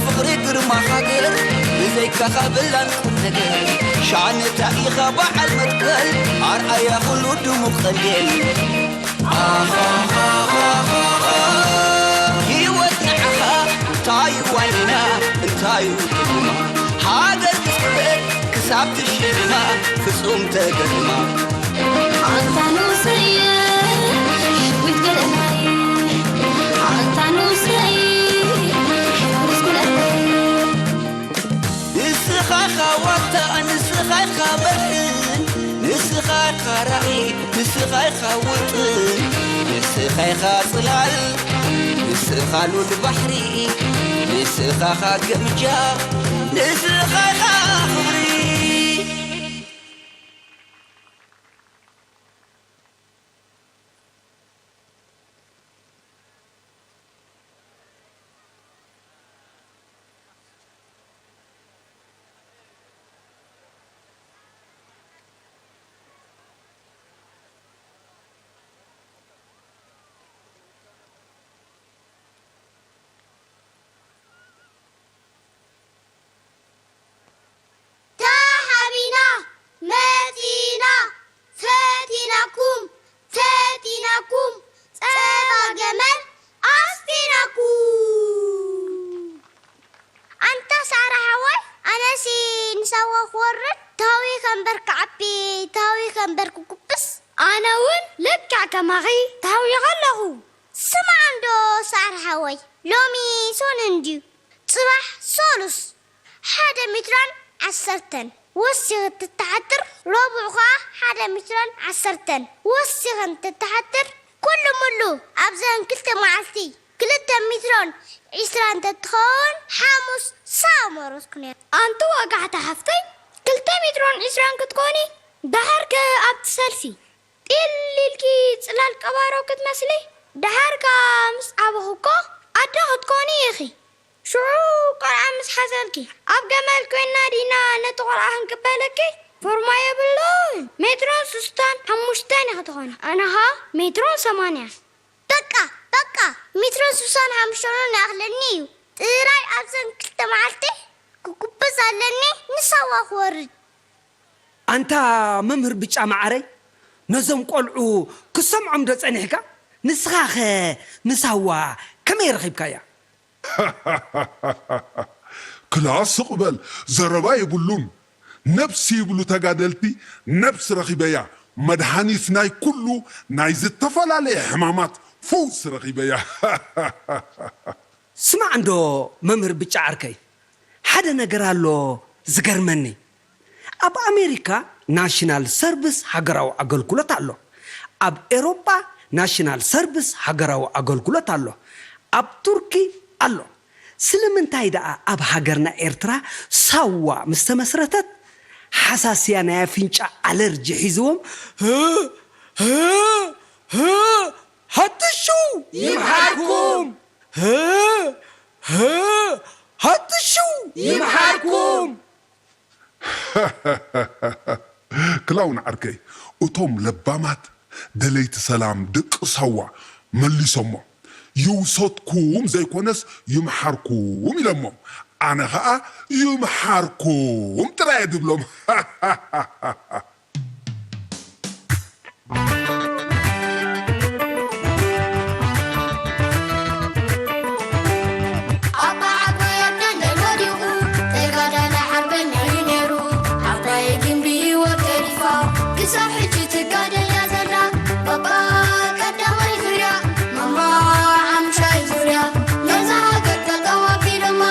ፍቕሪ ግርማ ሃገር፣ ብዘይካኻ ብላን ቁም ነገር። ሻዕነታ ኢኻ በዓል መትከል፣ ኣርኣያ ኩሉ ድሙቕ ቀንዴል። ኣሃሃሃሃ፣ ህይወት ንዓኻ እንታይ ዋኒና፣ እንታይ እዩ ትርጉማ? ሃገር ክትክበር ክሳብ ትሽልማ፣ ፍጹም ተገርማ። ኣንታ ንኡሰይ፣ ሕዊት ገለናይ፣ ኣንታ ንኡሰይ፣ ሕጉስ ኩለተይ። ንስኻ ኢኻ ዋልታ፣ ንስኻ ኢኻ መድሕን፣ ንስኻ ኢኻ ራኢ፣ ንስኻ ኢኻ ውጥን፣ ንስኻ ኢኻ ጽላል፣ ንስኻ ሉል ባሕሪ፣ ንስኻ ኢኻ ግምጃ፣ ንስኻ ኢኻ ክብሪ። ተሓቢና መጺና ፈቲናኩም ፈቲናኩም ጸባ ገመል ኣስቲናኩም። ኣንታ ሳራ ሓወይ ኣነሲ ንሳዋ ክወርድ ታዊ ከንበር ክዓቢ ታዊ ከንበር ክኩብስ። ኣነ እውን ልክዕ ከማኺ ታዊ ከለኹ። ስማዕ እንዶ ሳራ ሓወይ ሎሚ ሶን እንድዩ ጽባሕ ሶሉስ ሓደ ሜትሮን ዓሰርተን ወሲኺ ትተሓትር፣ ረቡዕ ኸኣ ሓደ ሜትሮን ዓሰርተን ወሲኺ እንትተሓትር፣ ኩሉ ሙሉ ኣብዘን ክልተ መዓልቲ ክልተ ሜትሮን ዒስራን እንተትኸውን፣ ሓሙስ ሳዋ መረጽኩ ነይረ። ኣንቲ ወጋሕታ ሓፍተይ፣ ክልተ ሜትሮን ዒስራን ክትኮኒ፣ ደሓርከ ኣብቲ ሰልፊ ጢል ኢልኪ ጽላል ቀባሮ ክትመስሊ፣ ደሓር ከኣ ምስ ዓበኹ እኮ ኣደ ክትኮኒ ኢኺ። ሽዑ ቆልዓ ምስ ሓዘልኪ፣ ኣብ ገመል ኮይና ዲና ነቲ ቆልዓ ክንቅበለኪ? ፎርማ የብሉን። ሜትሮን ስሳን ሓሙሽተን ኢኺ ትኾኒ። ኣነ ኸኣ ሜትሮን ሰማንያን። በቃ፣ በቃ፣ ሜትሮን ስሳን ሓሙሽተን ይኣኽለኒ እዩ። ጥራይ ኣብዘን ክልተ መዓልቲ ክጉብዝ ኣለኒ፣ ንሳዋ ክወርድ። ኣንታ መምህር ብጫ መዓረይ፣ ነዞም ቆልዑ ክሰምዖም ዶ ጸኒሕካ? ንስኻኸ ንሳዋ ከመይ ረኺብካያ? ክላ ስቕ በል፣ ዘረባ የብሉን። ነብሲ ይብሉ ተጋደልቲ፣ ነብሲ ረኺበያ። መድሃኒት ናይ ኩሉ ናይ ዝተፈላለየ ሕማማት ፈውሲ ረኺበያ። ስማዕ እንዶ መምህር ብጫ ዓርከይ፣ ሓደ ነገር ኣሎ ዝገርመኒ። ኣብ ኣሜሪካ ናሽናል ሰርቪስ ሃገራዊ ኣገልግሎት ኣሎ። ኣብ ኤሮጳ ናሽናል ሰርቪስ ሃገራዊ ኣገልግሎት ኣሎ። ኣብ ቱርኪ ኣሎ። ስለምንታይ ደኣ ኣብ ሃገርና ኤርትራ ሳዋ ምስ ተመስረተት ሓሳስያ ናይ ኣፍንጫ ኣለርጂ ሒዝዎም ህ ህ ህ ሃትሹ ይምሓርኩም ህ ህ ሃትሹ ይምሓርኩም። ክላውን ዓርከይ፣ እቶም ለባማት ደለይቲ ሰላም ደቂ ሳዋ መሊሶሞ፣ ይውሰድኩም ዘይኮነስ ይምሓርኩም ኢሎሞም። ኣነ ኸኣ ይምሓርኩም ጥራይ እየ ድብሎም። ክሳብ ሕጂ ትጋደል እያ ዘላ ባባ ቀዳማይ ዙርያ ማማ ሓምሻይ ዙርያ ነዛ ሃገር ጠጠው ኣቢሎማ።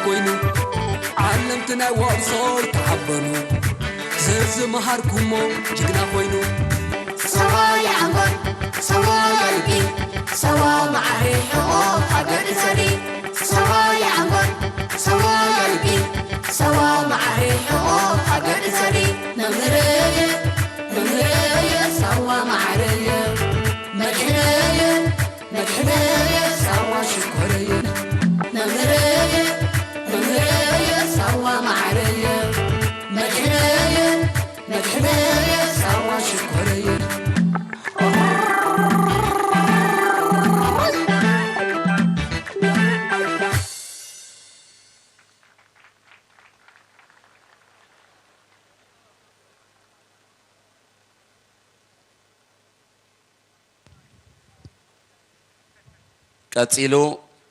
ኮይኑ ዓለምቲ ናይ ዋርሶ ይተሓበኑ። ዘዝመሃርኩሞ ጅግና ኮይኑ። ሰዋ የዓንጎል፣ ሰዋ የልቢ፣ ሰዋ መዓሪ ሕቖ ሃገር እሰሪ። ሰዋ የዓንጎል፣ ሰዋ የልቢ፣ ሰዋ መዓሪ ሕቖ ሃገር እሰሪ። መምህረየ፣ መምህረየ፣ ሰዋ መዓረየ፣ መድሕነየ፣ መድሕነየ ሳዋ ሽኮረየ፣ መምህረየ፣ መምህረየ ሳዋ መዓረየ፣ መድሕነየ፣ መድሕነየ ሳዋ ሽኮረየ። ቀጺሉ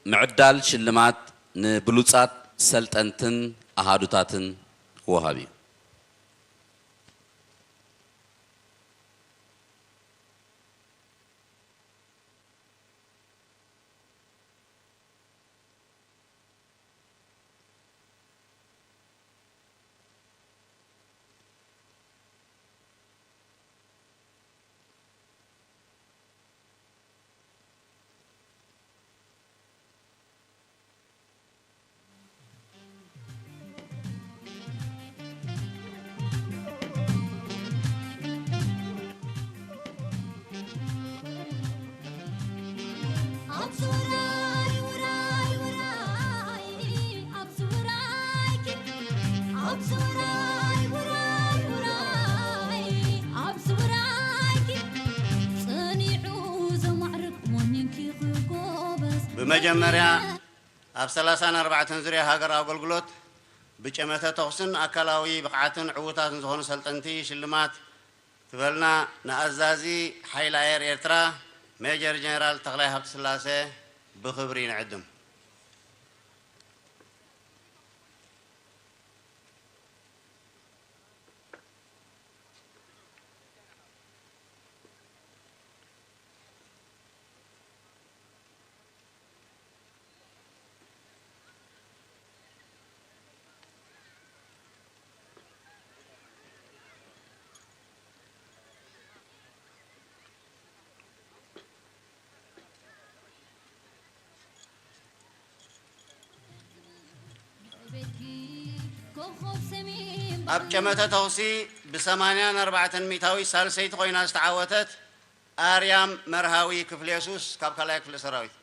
ምዕዳል ሽልማት ንብሉጻት ሰልጠንትን ኣሃዱታትን ክወሃብ እዩ። ኣብዚ ውራይ፣ ውራይ፣ ውራይ፣ ኣብዚ ውራይኪ፣ ኣብዚ ውራይ፣ ውራይ፣ ውራይ፣ ኣብዚ ውራይኪ፣ ጸኒዑ ዘማዕርግ ዋኒንኪ ክጎበዝ። ብመጀመርያ ኣብ ሰላሳን ኣርባዕተን ዙርያ ሃገር ኣገልግሎት ብጨመተ ተኹስን ኣካላዊ ብቕዓትን ዕዉታትን ዝኾኑ ሰልጠንቲ ሽልማት ትበልና ንኣዛዚ ሓይሊ ኣየር ኤርትራ ሜጀር ጀነራል ተኽላይ ሃብተስላሴ ብኽብሪ ንዕድም። ኣብ ጨመተ ተኹሲ ብሰማንያን ኣርባዕተን ሚእታዊት ሳልሰይቲ ኮይና ዝተዓወተት ኣርያም መርሃዊ ክፍለ የሱስ ካብ ካልኣይ ክፍለ ሰራዊት።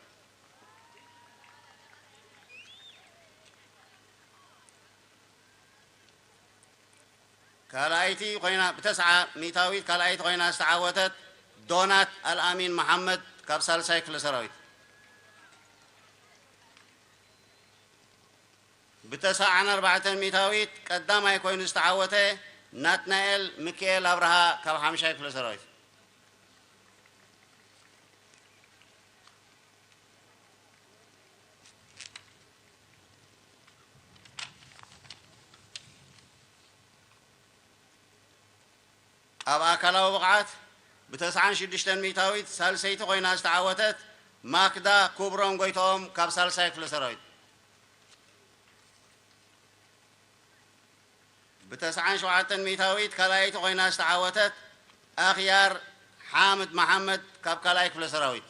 ካልኣይቲ ኮይና፣ ብተስዓ ሚእታዊት ካልኣይቲ ኮይና ዝተዓወተት ዶናት ኣልኣሚን መሓመድ ካብ ሳልሳይ ክፍለ ሰራዊት። ብተስዓን ኣርባዕተን ሚእታዊት ቀዳማይ ኮይኑ ዝተዓወተ ናትናኤል ሚካኤል ኣብርሃ ካብ ሓምሻይ ክፍለ ሰራዊት። ኣብ ኣካላዊ ብቕዓት ብተስዓን ሽዱሽተን ሚእታዊት ሳልሰይቲ ኮይና ዝተዓወተት ማክዳ ክብሮም ጎይትኦም ካብ ሳልሳይ ክፍለ ሰራዊት። ብተስዓን ሸውዓተን ሚእታዊት ካልኣይቲ ኮይና ዝተዓወተት ኣኽያር ሓምድ መሓመድ ካብ ካልኣይ ክፍለ ሰራዊት።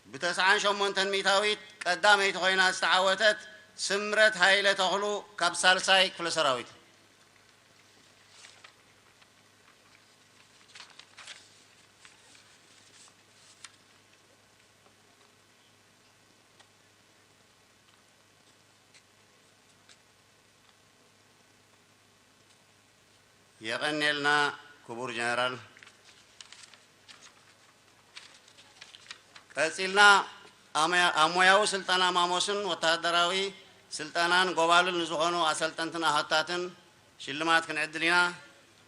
ብተስዓን ሸሞንተን ሚእታዊት ቀዳመይቲ ኮይና ዝተዓወተት ስምረት ሃይለ ተኽሉ ካብ ሳልሳይ ክፍለ ሰራዊት። የቐንየልና ክቡር ጀነራል። ቀጺልና ኣሞያ-፣ ኣብ ሞያዊ ስልጠና ማሞስን ወተሃደራዊ ስልጠናን ጎባልል ንዝኾኑ ኣሰልጠንትን ኣሃታትን ሽልማት ክንዕድል ኢና።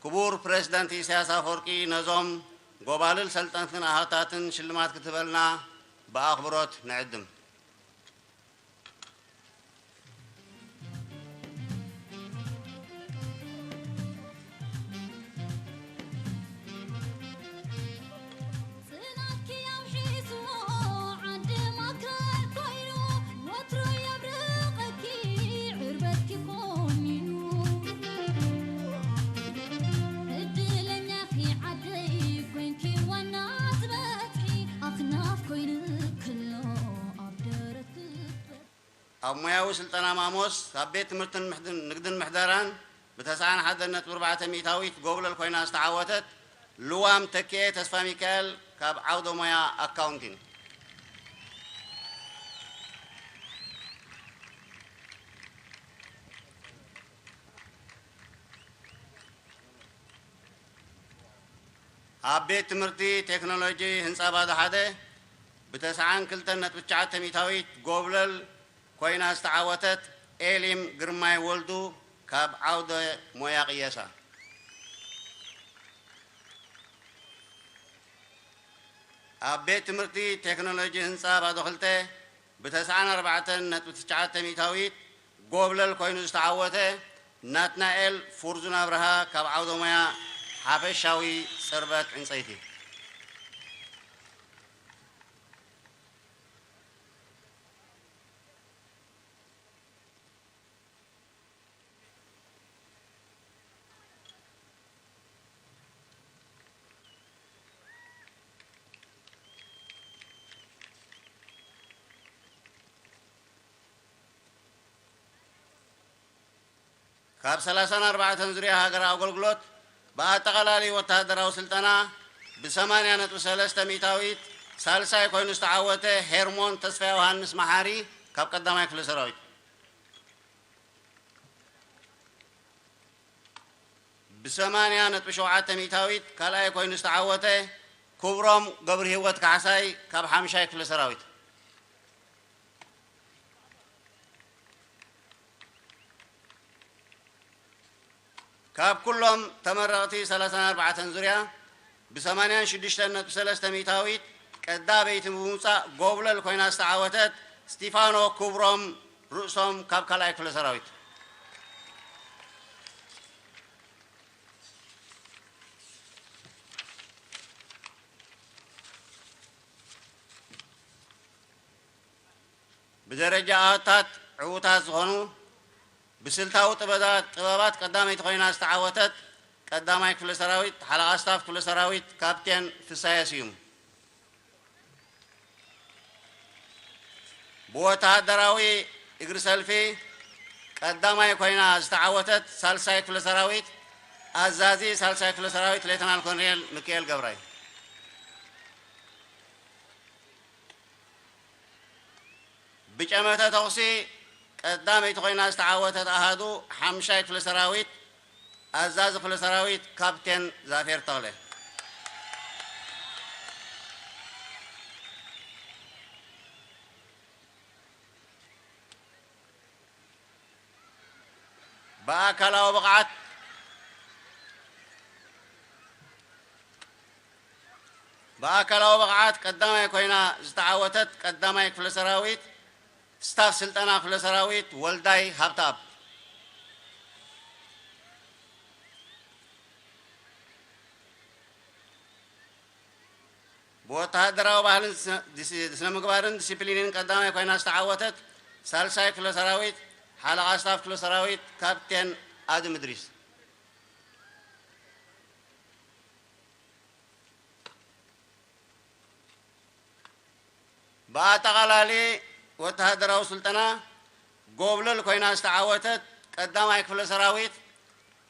ክቡር ፕሬዝዳንት ኢሳያስ ኣፈወርቂ ነዞም ጎባልል ሰልጠንትን ኣሃታትን ሽልማት ክትህበልና ብኣኽብሮት ንዕድም። ኣብ ሞያዊ ስልጠና ማሞስ ካብ ቤት ትምህርትን ምሕድን-፣ ንግድን ምሕደራን ብተስዓን ሓደን ነጥቢ ኣርባዕተ ሚእታዊት ጎብለል ኮይና ዝተዓወተት ልዋም ተኪኤ ተስፋ ሚካኤል ካብ ዓውደ ሞያ ኣካውንቲንግ። ኣብ ቤት ትምህርቲ ቴክኖሎጂ ህንፃ ባዶ ሓደ ብተስዓን ክልተን ነጥቢ ትሽዓተ ሚእታዊት ጎብለል ኮይና ዝተዓወተት ኤሊም ግርማይ ወልዱ ካብ ዓውደ ሞያ ቅየሳ። ኣብ ቤት ትምህርቲ ቴክኖሎጂ ህንፃ ባዶ ክልተ ብተስዓን ኣርባዕተን ነጥቢ ትሽዓተ ሚእታዊት ጎብለል ኮይኑ ዝተዓወተ ናትናኤል ፉርዙን ኣብርሃ ካብ ዓውደ ሞያ ሓፈሻዊ ጽርበት ዕንጸይቲ። ካብ ሰላሳን ኣርባዕተን ዙርያ ሃገራዊ ኣገልግሎት ብኣጠቓላሊ ወተሃደራዊ ስልጠና ብሰማንያ ነጥቢ ሰለስተ ሚእታዊት ሳልሳይ ኮይኑ ዝተዓወተ ሄርሞን ተስፋ ዮሃንስ መሓሪ ካብ ቀዳማይ ክፍለ ሰራዊት። ብሰማንያ ነጥቢ ሸውዓተ ሚእታዊት ካልኣይ ኮይኑ ዝተዓወተ ክብሮም ገብርሂወት ካሕሳይ ካብ ሓምሻይ ክፍለ ሰራዊት። ካብ ኩሎም ተመረቕቲ ሰላሳን ኣርባዕተን ዙርያ ብሰማንያን ሽዱሽተን ነጥቢ ሰለስተ ሚእታዊት ቀዳመይቲ ብምውጻእ ጎብለል ኮይና ዝተዓወተት ስቲፋኖ ክብሮም ርእሶም ካብ ካልኣይ ክፍለ ሰራዊት። ብደረጃ ኣሃታት ዕዉታት ዝኾኑ ብስልታዊ ጥበባት፣ ጥበባት ቀዳመይቲ ኮይና ዝተዓወተት ቀዳማይ ክፍለ ሰራዊት ሓለቓ ስታፍ ክፍለ ሰራዊት ካፕቴን ፍሳየ ስዩም። ብወተሃደራዊ እግሪ ሰልፊ ቀዳማይ ኮይና ዝተዓወተት ሳልሳይ ክፍለ ሰራዊት ኣዛዚ ሳልሳይ ክፍለ ሰራዊት ሌተናል ኮሎኔል ሚካኤል ገብራይ። ብጨመተ ተኹሲ ቀዳመይቲ ኮይና ዝተዓወተት ኣሃዱ ሓምሻይ ክፍለ ሰራዊት ኣዛዚ ክፍለ ሰራዊት ካፕቴን ዛፌር ተኽለ። ብኣካላዊ ብቕዓት፣ ብኣካላዊ ብቕዓት ቀዳማይ ኮይና ዝተዓወተት ቀዳማይ ክፍለ ሰራዊት ስታፍ ስልጠና ክፍለ ሰራዊት ወልዳይ ሃብተኣብ። ብወተሃደራዊ ባህልን ስነ-፣ ዲሲ-፣ ስነ ምግባርን ዲሲፕሊንን ቀዳማይ ኮይና ዝተዓወተት ሳልሳይ ክፍለ ሰራዊት ሓለቓ ስታፍ ክፍለ ሰራዊት ካፕቴን ኣድም እድሪስ። ብኣጠቓላሊ ወተሃደራዊ ስልጠና ጎብለል ኮይና ዝተዓወተት ቀዳማይ ክፍለ ሰራዊት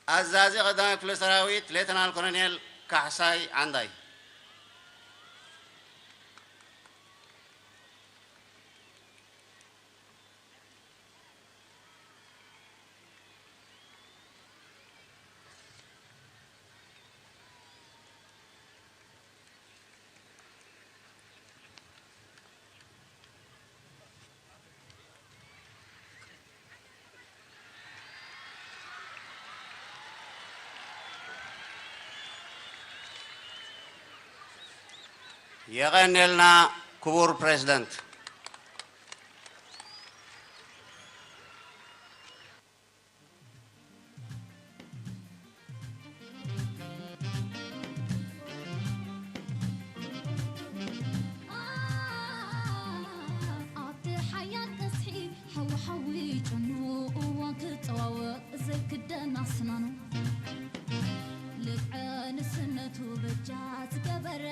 ኣዛዚ ቀዳማይ ክፍለ ሰራዊት ሌተናል ኮሎኔል ካሕሳይ ዓንዳይ። የቐንየልና ክቡር ፕሬዝደንት። ኣብቲ ሓያል ቀስሒ ሓዊ ሓዊ ጭኑ እዋን ክጠዋወቕ ዘይክደን ኣስናኑ። ልብዐ ንስነቱ በጃ ዝገበረ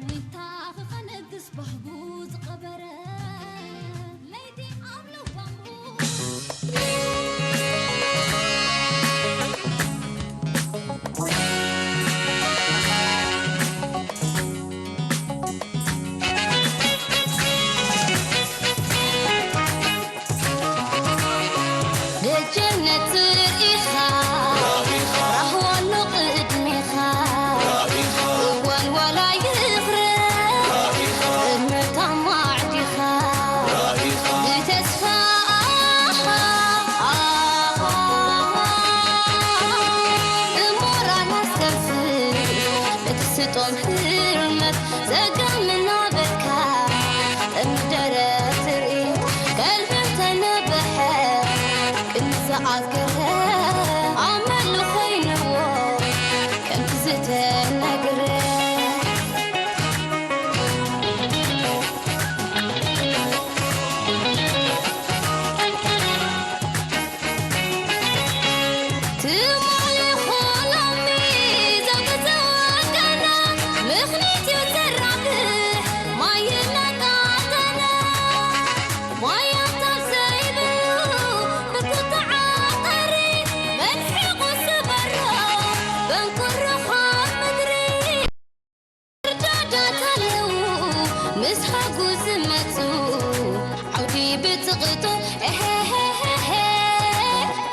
ዊንታ ክኸነግስ ባህጉ ዝቐበረ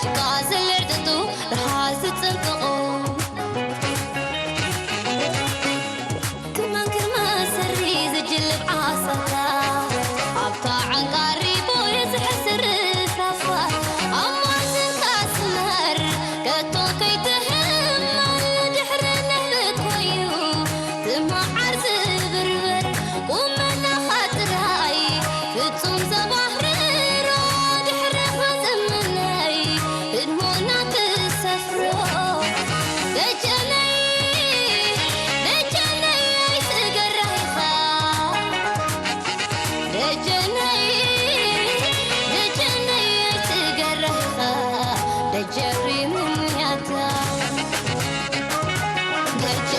ጭቃ ዝልዕጥጡ ረሃ ዝጽንጥቑ ክመንክር መሰሪ ዝጅልብ ዓሳታት ኣብታ ዓንቃሪ ቦይ ዝሕስር ርፍራፋት ኣብ ማእዝንካ ስመር ከቶ ከይትህመል ድሕሪ ንዕብት ኮይኑ ትመዓር ዝብርብር ቁመናኻ ጥራይ ፍጹም ዘባህርሮ ድሕረኻ ዝምነይ ህድሞና ትሰፍሮ ደጀነይ ደጀነይ ኣይትገረህኻ ደጀነይ ደጀነይ ኣይትገረህኻ ደጀሪ ምምያታ ደጀ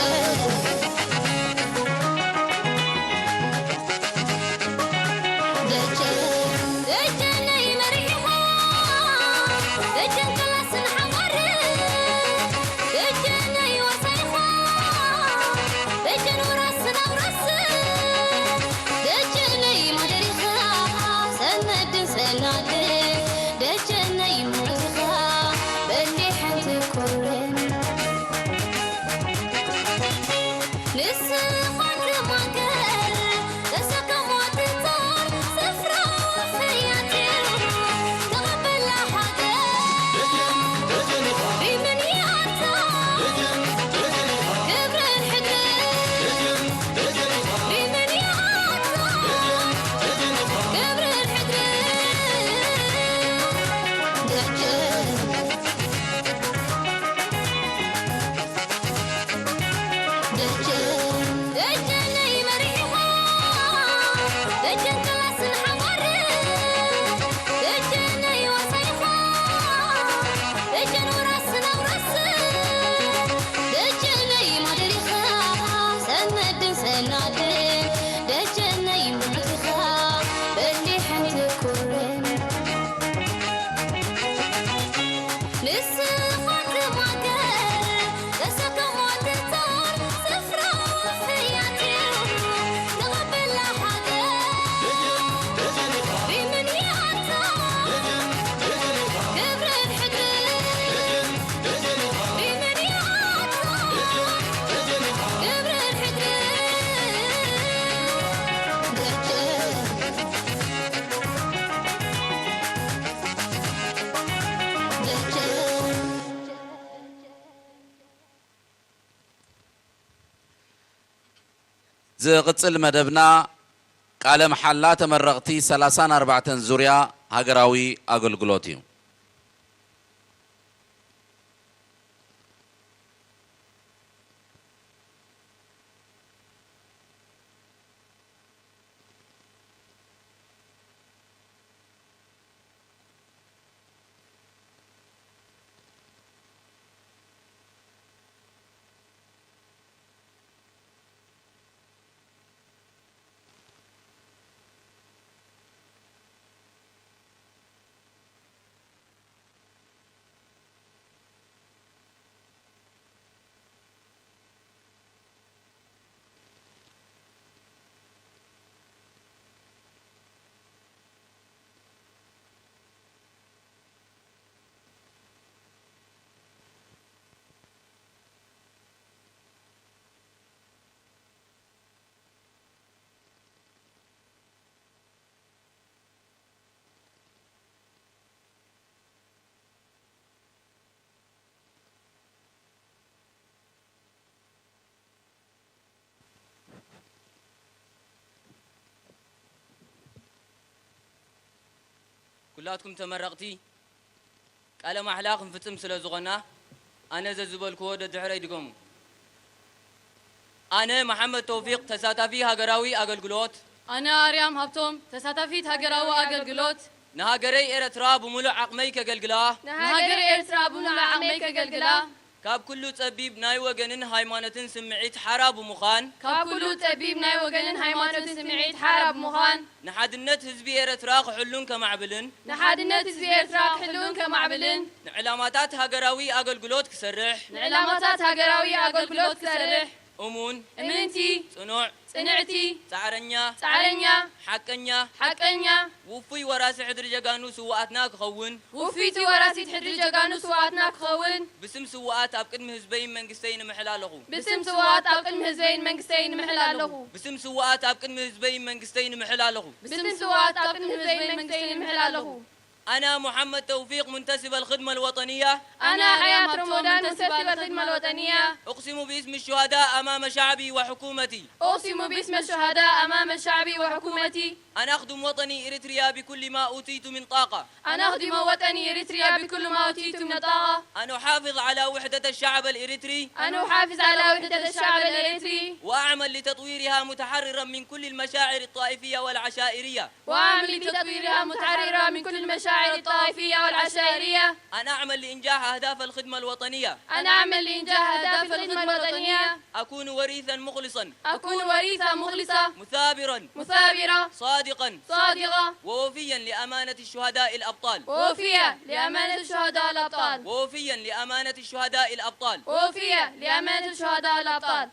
ዝቕጽል መደብና ቃለ መሓላ ተመረቕቲ ሰላሳን ኣርባዕተን ዙርያ ሃገራዊ ኣገልግሎት እዩ። ኩላትኩም ተመረቕቲ ቃለ ማሕላ ክንፍጽም ስለ ዝኾና፣ ኣነ ዘዝበልክዎ ደድሕረይ ድገሙ። ኣነ መሓመድ ተውፊቕ፣ ተሳታፊ ሃገራዊ ኣገልግሎት። ኣነ ኣርያም ሃብቶም፣ ተሳታፊት ሃገራዊ ኣገልግሎት። ንሃገረይ ኤረትራ ብምሉእ ዓቕመይ ከገልግላ። ንሃገረይ ኤርትራ ብምሉእ ዓቕመይ ከገልግላ። ካብ ኩሉ ጸቢብ ናይ ወገንን ሃይማኖትን ስምዒት ሓራ ብምዃን። ካብ ኩሉ ጸቢብ ናይ ወገንን ሃይማኖትን ስምዒት ሓራ ብምዃን። ንሓድነት ህዝቢ ኤረትራ ክሕሉን ከማዕብልን። ንሓድነት ህዝቢ ኤርትራ ክሕሉን ከማዕብልን። ንዕላማታት ሃገራዊ ኣገልግሎት ክሰርሕ። ንዕላማታት ሃገራዊ ኣገልግሎት ክሰርሕ። እሙን፣ እምንቲ፣ ጽኑዕ፣ ጽንዕቲ፣ ጻዕረኛ፣ ጻዕረኛ፣ ሓቀኛ፣ ሓቀኛ፣ ውፉይ ወራሲ ሕድሪ ጀጋኑ ስውኣትና ክኸውን ውፊቲ ወራሲት ሕድሪ ጀጋኑ ስውኣትና ክኸውን ብስም ስውኣት ኣብ ቅድሚ ህዝበይን መንግስተይን እምሕል ኣለኹ። ብስም ስውኣት ኣብ ቅድሚ ህዝበይን መንግስተይን እምሕል ኣለኹ። ብስም ስውኣት ኣብ ቅድሚ ህዝበይን መንግስተይን እምሕል ኣለኹ። ብስም ስውኣት ኣብ ቅድሚ ህዝበይን መንግስተይን እምሕል ኣለኹ። أنا محمد توفيق منتسب الخدمة الوطنية أنا حياة رمضان منتسب الخدمة الوطنية أقسم باسم الشهداء أمام شعبي وحكومتي أقسم باسم الشهداء أمام شعبي وحكومتي أن أخدم وطني إريتريا بكل ما أوتيت من طاقة أن أخدم وطني إريتريا بكل ما أوتيت من طاقة أن أحافظ على وحدة الشعب الإريتري أن أحافظ على وحدة الشعب الإريتري وأعمل لتطويرها متحررا من كل المشاعر الطائفية والعشائرية وأعمل لتطويرها متحررة من كل المشاعر الطائفية والعشائرية أن أعمل لإنجاح أهداف الخدمة الوطنية أن أعمل لإنجاح أهداف الخدمة الوطنية أكون وريثا مخلصا أكون وريثا مخلصا مثابرا مثابرا صادقا صادقا ووفيا لأمانة الشهداء الأبطال ووفيا لأمانة الشهداء الأبطال ووفيا لأمانة الشهداء الأبطال ووفيا لأمانة الشهداء الأبطال